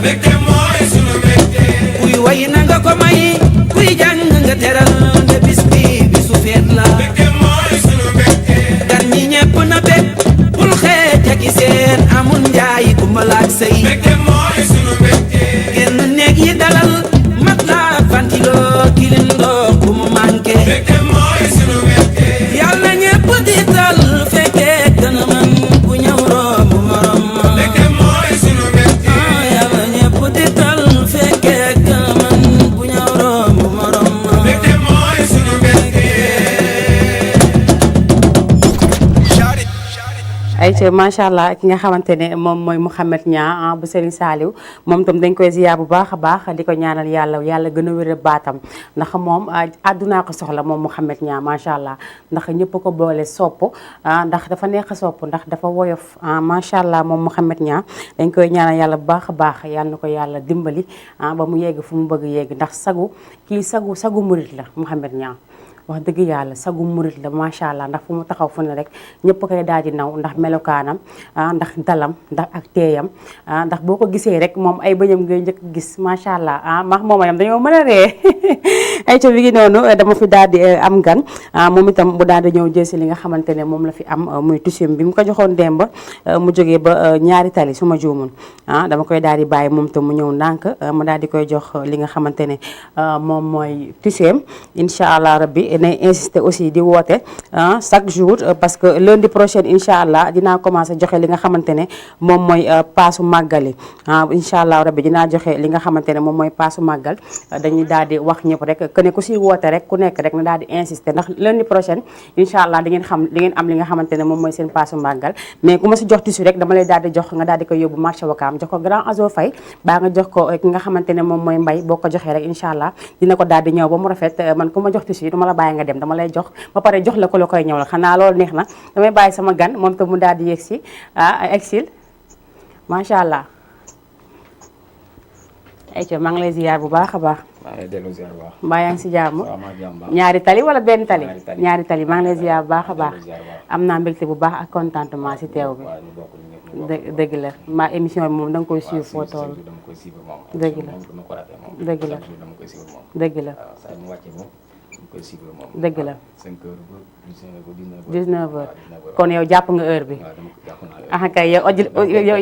kuy way na nga ko may kuy jàng nga teral nde bis bi bisu feet la gan ñi ñepp na bég bul xeej ak i seen amul njaay kumbalaak sëy genn néeg yi dalal mat la ventilo kilin ndox bu mu manqué yàlla ñepp di tal fekkee gën a man ku ñëw rombu morom yàlla ñepp di tal fekkee gën a man ku ñëw rombu morom ayca macha allah ki nga xamante ne moom mooy Mouhamed Niang bu Serigne Saliou moom tam dañ koy ziyaar bu baax a baax di ko ñaanal yàlla gën a wér baatam ndax moom àddunaa ko soxla moom Mouhamed Niang macha allah ndax ñëpp ko boole sopp ndax dafa neex a sopp ndax dafa woyof macha allah moom Mouhamed Niang dañ koy ñaanal yàlla bu baax a baax yàlla na ko yàlla dimbali ba mu yegg fu mu bëgg yegg ndax sagu murit la Mouhamed Niang wax dëgg yàlla sagu murit la macha allah ndax fu mu taxaw fu ne rek ñëpp koy daal di naw ndax melokaanam ndax dalam ndax ak teeyam ndax boo ko gisee rek moom ay bëñam ngay njëkk gis macha allah max moomayam dañoo mën a ree ay ca bi ngi noonu dama fi daal di am gan moom itam bu daal di ñëw jël si li nga xamante ne moom la fi am muy tusim bi mu ko joxoon démb mu jógee ba ñaari tali su ma juumun dama koy daal di bàyyi moom itam mu ñëw ndànk mu daal di koy jox li nga xamante ne moom mooy tusim incha allah rabbi nay insister aussi di woote chaque jour parce que lundi prochain incha allah dinaa commencé joxe li nga xamante ne moom mooy paasu màggali incha allah rabbi dinaa joxe li nga xamante ne moom mooy paasu màggal dañuy daal di wax ñëpp rek que ne ku si woote rek ku nekk rek na daal di insister ndax lundi prochain incha allah di ngeen am li nga xamante ne moom mooy seen paasu màggal mais ku ma si jox tissu rek dama lay daal di jox nga daal di koy yóbbu marché Wakaam jox ko grand Azo Faye baa nga jox ko ki nga xamante ne moom mooy mbay boo ko joxee rek incha allah dina ko daal di ñëw ba mu rafet man ku ma jox tissu du ma la bàyyi nga dem dama lay jox ba pare jox la ko la koy ñëwal xanaa loolu neex na damay bàyyi sama gan moom tam mu daal di yegg si exil macha allah ayca maa ngi lay ziyaar bu baax a baax mbaa yaa ngi si jàmm ñaari tali wala benn tali ñaari tali maa ngi lay ziyaar bu baax a baax am naa mbégte bu baax ak contentement si teew bi dëgg la ma émission bi moom da nga koy suivre foo toll dëgg la dëgg la dëgg la dëgg la 19h kon yow jàpp nga heure bi kay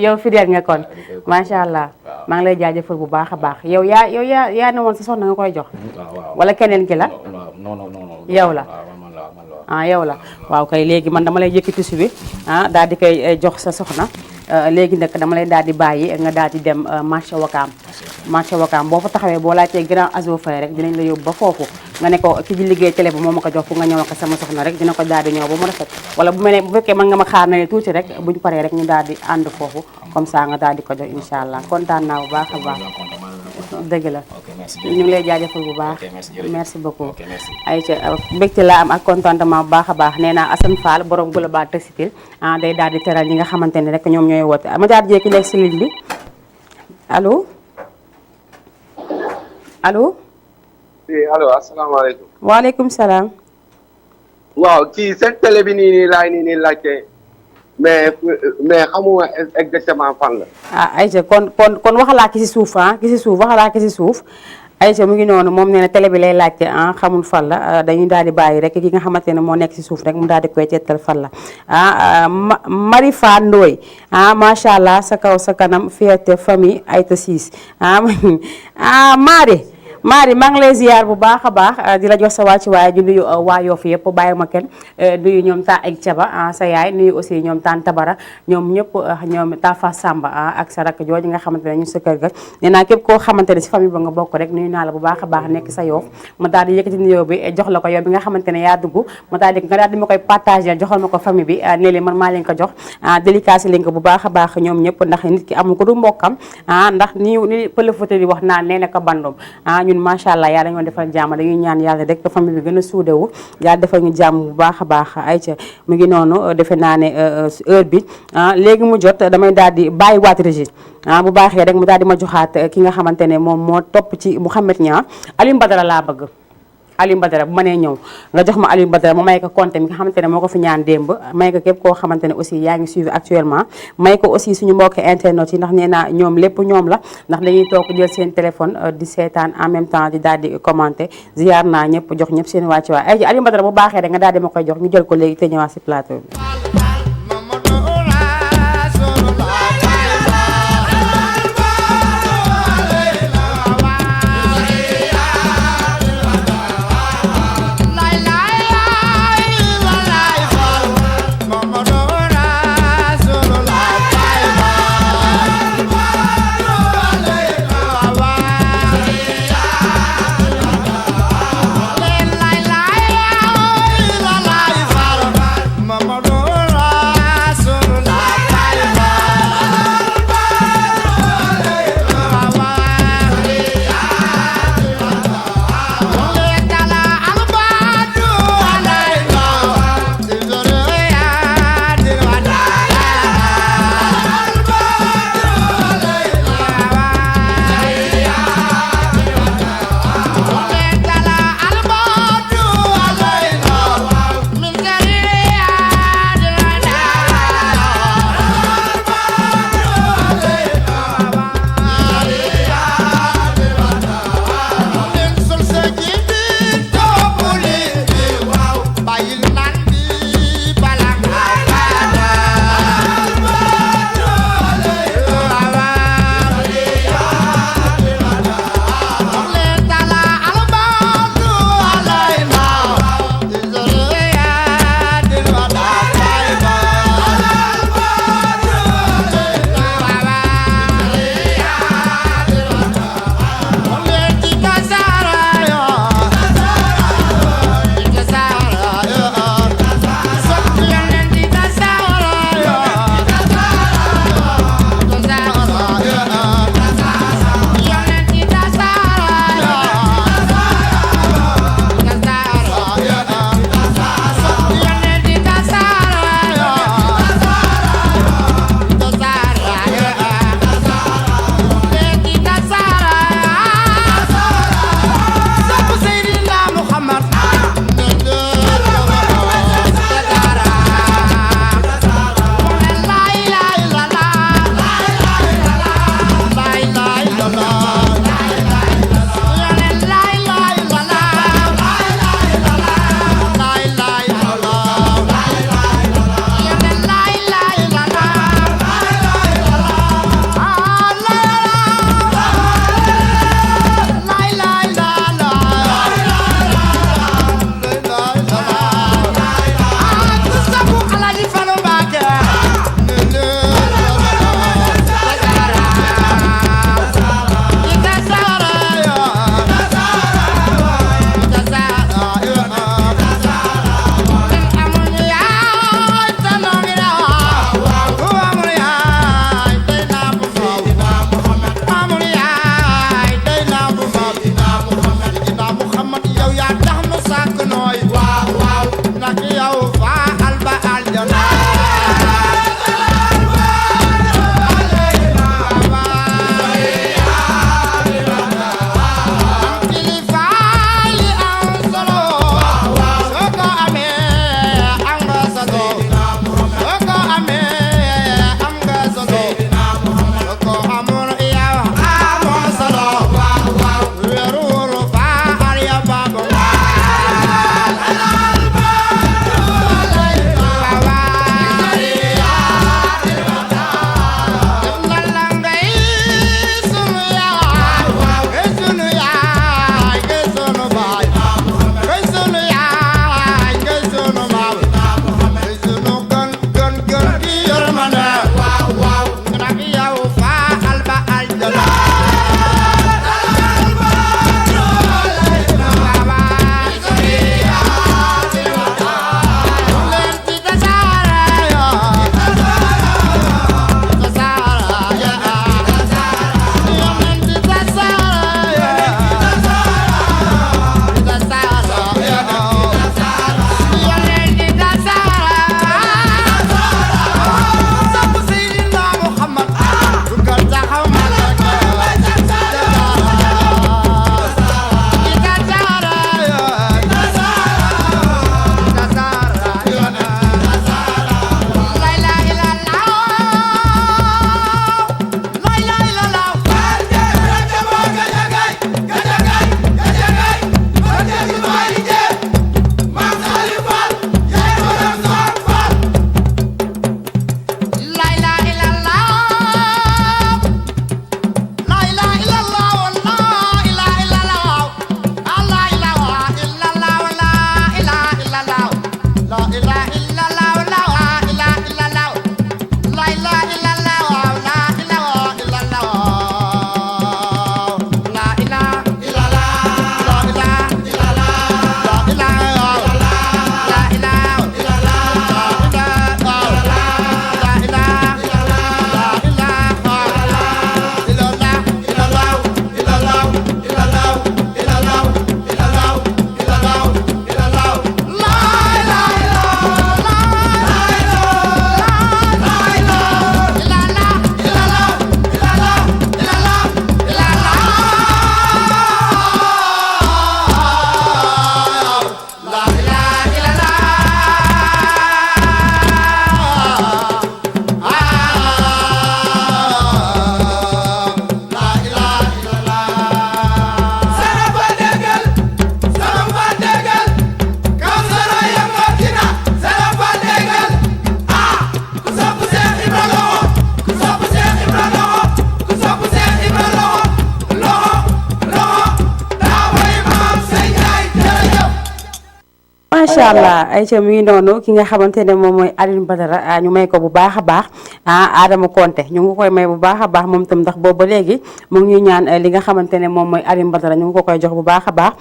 yow fidèle nga kon macha allah maa ngi lay jaajëfal bu baax a baax yow yaa ne woon sa soxna nga koy jox wala keneen ki la yow la yow la waaw kay léegi man dama lay yëkkati tissu bi daal di koy jox sa soxna léegi nag dama lay daal di bàyyi nga daal di dem marché Wakaam boo fa taxawee boo laajtee grand Azo Faye rek dinañ la yóbbu ba foofu nga ne ko ki di liggéey télé bi moo ma ko jox pour nga ñëw ko sama soxna rek dina ko daal di ñëw ba mu rafet wala bu mel ne bu fekkee mën nga ma xaar na ne tuuti rek buñ paree rek ñu daal di ànd foofu comme ça nga daal di ko jox incha allah kontaan naa bu baax a baax dëgg la ñu ngi lay jaajëfal bu baax merci beaucoup ayca mbégte laa am ak contentement bu baax a baax nee naa Assane Fall borom Global Textile day daal di teral ñi nga xamante ne rek ñoom ñooy woote ma daal di jékki léegi si ligne bi allo allo. allo asalaamaaleykum. waaleykum salaam. waaw kii seen télé bi nii laajte mais xamuma exactement fan la. Aïcha kon waxalaa ki si suuf waxalaa ki si suuf Aïcha mu ngi noonu moom nee na télé bi lay laajte xamul fan la dañuy daal di bàyyi rek ki nga xamante ne moo nekk si suuf rek mu daal di koy teetal fan la Marifa Ndoye macha allah sa kaw sa kanam fierté famille Aïta Ciss Mari maa ngi lay ziar bu baax a baax di la jox sa wàcc waaye di nuyu waa Yoff yëpp bàyyi ma kenn nuyu ñoom ta ak Caba sa yaay nuyu aussi ñoom taan Tabara ñoom ñëpp ñoom Tafa Samba ak sa rakk jooju nga xamante ne ñu sa kër ga nee naa képp koo xamante ne si famille ba nga bokk rek nuyu naa la bu baax a baax nekk sa Yoff ma daal di yëkkati nuyoo bi jox la ko yow bi nga xamante ne yaa dugg ma daal di ma koy partagé joxal ma ko famille bi ne leen man maa leen ko jox délicace leen ko bu baax a baax ñoom ñëpp ndax nit ki amul ko du mbokkam ndax ni pëlëfata di wax naan nee na ko bandum macha allah yaa dañoo defal jàmm dañuy ñaan yàlla rek famille bi gën a suudewu yàlla defal ñu jàmm bu baax a baax Aïcha mu ngi noonu defe naa ne heure bi léegi mu jot damay daal di bàyyi waat régie bu baaxee rek mu daal di ma joxaat ki nga xamante ne moom moo topp ci Mouhamed Niang Alioune Badara laa bëgg Alioune Badara bu ma nee ñëw nga jox ma Alioune Badara mu may ko compte mi nga xamante ne moo ko fi ñaan démb may ko képp koo xamante ne aussi yaa ngi suivre actuellement may ko aussi suñu mbokki internet yi ndax nee naa ñoom lépp ñoom la ndax dañuy toog jël seen téléphone di seetaan en même temps di daal di commenter ziar naa ñëpp jox ñëpp seen wàcc waay ay Alioune Badara bu baaxee rek nga daal di ma koy jox ñu jël ko léegi te ñëwaat si plateau bi Amee macha allah ayca mi ngi noonu ki nga xamante ne moom mooy Alioune Badara ñu may ko bu baax a baax Adama Konté ñu ngi koy may bu baax a baax moom itam ndax boobu ba léegi mu ngi ñuy ñaan li nga xamante ne moom mooy Alioune Badara ñu ngi ko koy jox bu baax a baax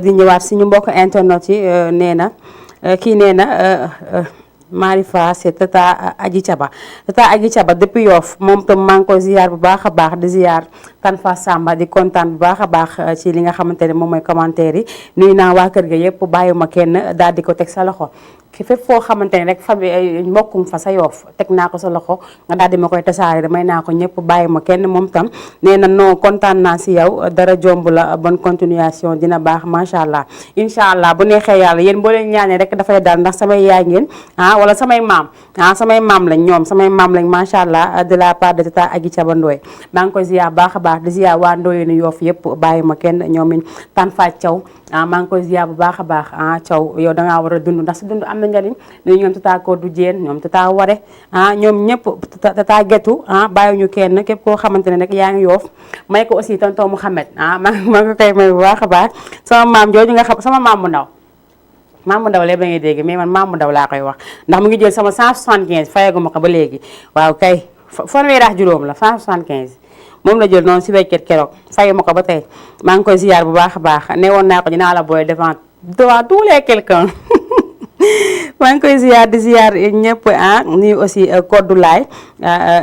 di ñëwaat suñu mbokk internet yi nee na kii nee na Marifa c'est tata Adji Thiaba depuis Yoff moom tam maa ngi koy ziar bu baax a baax di ziar Tan Fa Samba di kontaan bu baax a baax ci li nga xamante ne moom mooy commentaire yi nuyu naa waa kër ga yëpp bàyyuma kenn daal di ko teg sa loxo ki fépp foo xamante ne rek famille mbokkum fa sa Yoff teg naa ko sa loxo nga daal di ma koy tasaare damay naa ko ñëpp bàyyuma kenn moom tam nee na non kontaan naa si yow dara jomb la bonne continuation dina baax macha allah incha allah bu neexee yàlla yéen boo leen ñaanee rek dafay daal ndax samay yaay ngeen wala samay maam samay maam lañ ñoom samay maam lañ macha allah de la part de tata Adji Thiaba Ndoye maa ngi koy ziar baax a baax di ziar waa Ndoye ni Yoff yëpp bàyyi ma kenn ñoom it Tan Fa Thiaw maa ngi koy ziar bu baax a baax Thiaw yow dangaa war a dund ndax si dund am na njariñ ni ñoom tata ko du jéen ñoom tata ware ñoom ñëpp tata getu bàyyi ñu kenn képp koo xamante ne rek yaa ngi Yoff may ko aussi tonton Mouhamed maa ngi koy may bu baax a baax sama maam jooju nga xam sama maam bu ndaw maam bu ndaw léegi ba ngay dégg mais man maam bu ndaw laa koy wax ndax mu ngi jël sama 175 fayagu ma ko ba léegi waaw kay fanweeri ak juróom la 175 moom la jël noonu si weccat keroog fayu ma ko ba tey maa ngi koy ziar bu baax a baax ne woon naa ko dinaa la booy devant tous les quelqu'un maa ngi koy ziar di ziar ñëpp nuyu aussi koddu laay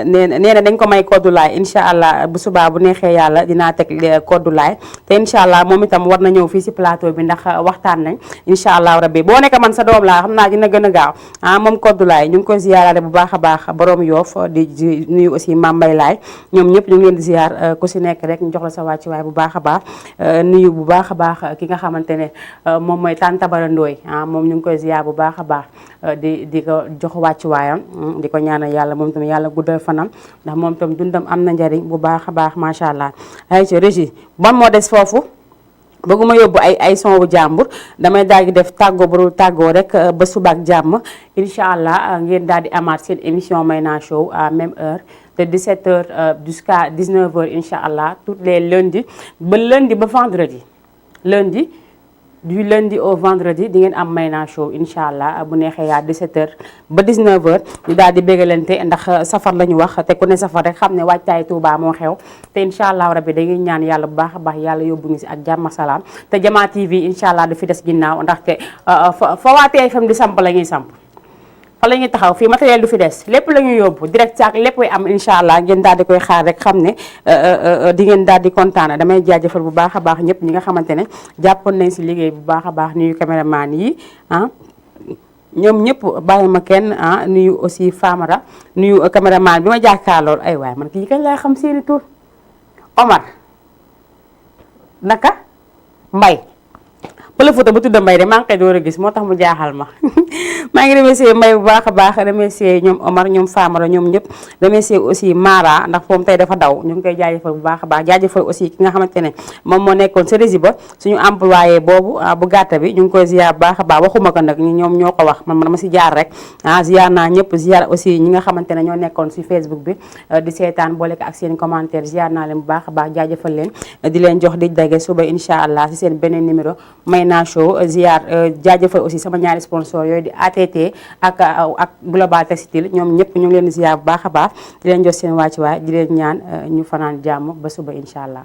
nee na dañ ko may koddu laay incha allah bu subaa bu neexee yàlla dinaa teg koddu laay te incha allah moom itam war na ñëw fii si plateau bi ndax waxtaan nañ incha allah rabbi boo nekk man sa doom laa xam naa dina gën a gaaw moom koddu laay ñu ngi koy ziarale bu baax a baax borom Yoff di nuyu aussi Mame Mbaye laay ñoom ñëpp ñu ngi leen di ziar ku si nekk rek ñu jox la sa wàccuwaay bu baax a baax nuyu bu baax a baax ki nga xamante ne moom mooy Tante Bara Ndoye moom ñu ngi koy ziar bu baax a baax di ko jox wàccuwaayam di ko ñaanal yàlla moom tam yàlla guddal fanam ndax moom tam dundam am na njariñ bu baax a baax macha allah ay ci régie ban moo des foofu bëgguma yóbbu ay son bu jàmbur damay daal di def tàggoo bu tàggoo rek ba suba ak jàmm incha allah ngeen daal di amaat seen émission Mayna Show à même heure de 17h jusqu'à 19h incha allah tous les lundis ba lundi ba vendredi lundi du lundi au vendredi di ngeen am Mayna Show incha allah bu neexee yaa 17h ba 19h ñu daal di bégalante ndax safar la ñu wax te ku ne safar rek xam ne waajtaay Tuuba moo xew te incha allah rabbi dañuy ñaan yàlla bu baax a baax yàlla yóbbu ñu si ak jàmm salaam te Jama TV incha allah du fi des ginnaaw ndaxte fa waa TFM di samp la ñuy samp fa la ñuy taxaw fii matériel du fi des lépp la ñuy yóbbu direct ak lépp am incha allah ngeen daal di koy xaar rek xam ne di ngeen daal di kontaan damay jaajëfal bu baax a baax ñëpp ñi nga xamante ne jàppoon nañ si liggéey bu baax a baax nuyu caméraman yi ñoom ñëpp bàyyi ma kenn nuyu aussi Famara nuyu caméraman bi ma jàkkaarlool ay waay man kii kañ laa xam seeni tur Omar naka Mbay pël photo bu tudd Mbay de maa ngi koy door a gis moo tax mu jaaxal ma maa ngi remercier Mbay bu baax a baax remercier ñoom Omar ñoom Famara ñoom ñëpp remercier aussi Mara ndax moom tey dafa daw ñu ngi koy jaajëfal bu baax a baax jaajëfal aussi ki nga xamante ne moom moo nekkoon sa régie ba suñu employé boobu bu gàtta bi ñu ngi koy ziar bu baax a baax waxuma ko nag ñoom ñoo ko wax man dama si jaar rek ziar naa ñëpp ziar aussi ñi nga xamante ne ñoo nekkoon si Facebook bi di seetaan boole ko ak seen commentaire ziar naa leen bu baax a baax jaajëfal leen di leen jox di dage suba incha allah si seen beneen numéro Mayna Show ziar jaajëfal aussi sama ñaari sponsor yooyu di ATT ak Global Textile ñoom ñëpp ñu ngi leen di ziar bu baax a baax di leen jox seen wàccuwaay di leen ñaan ñu fanaan jàmm ba suba incha allah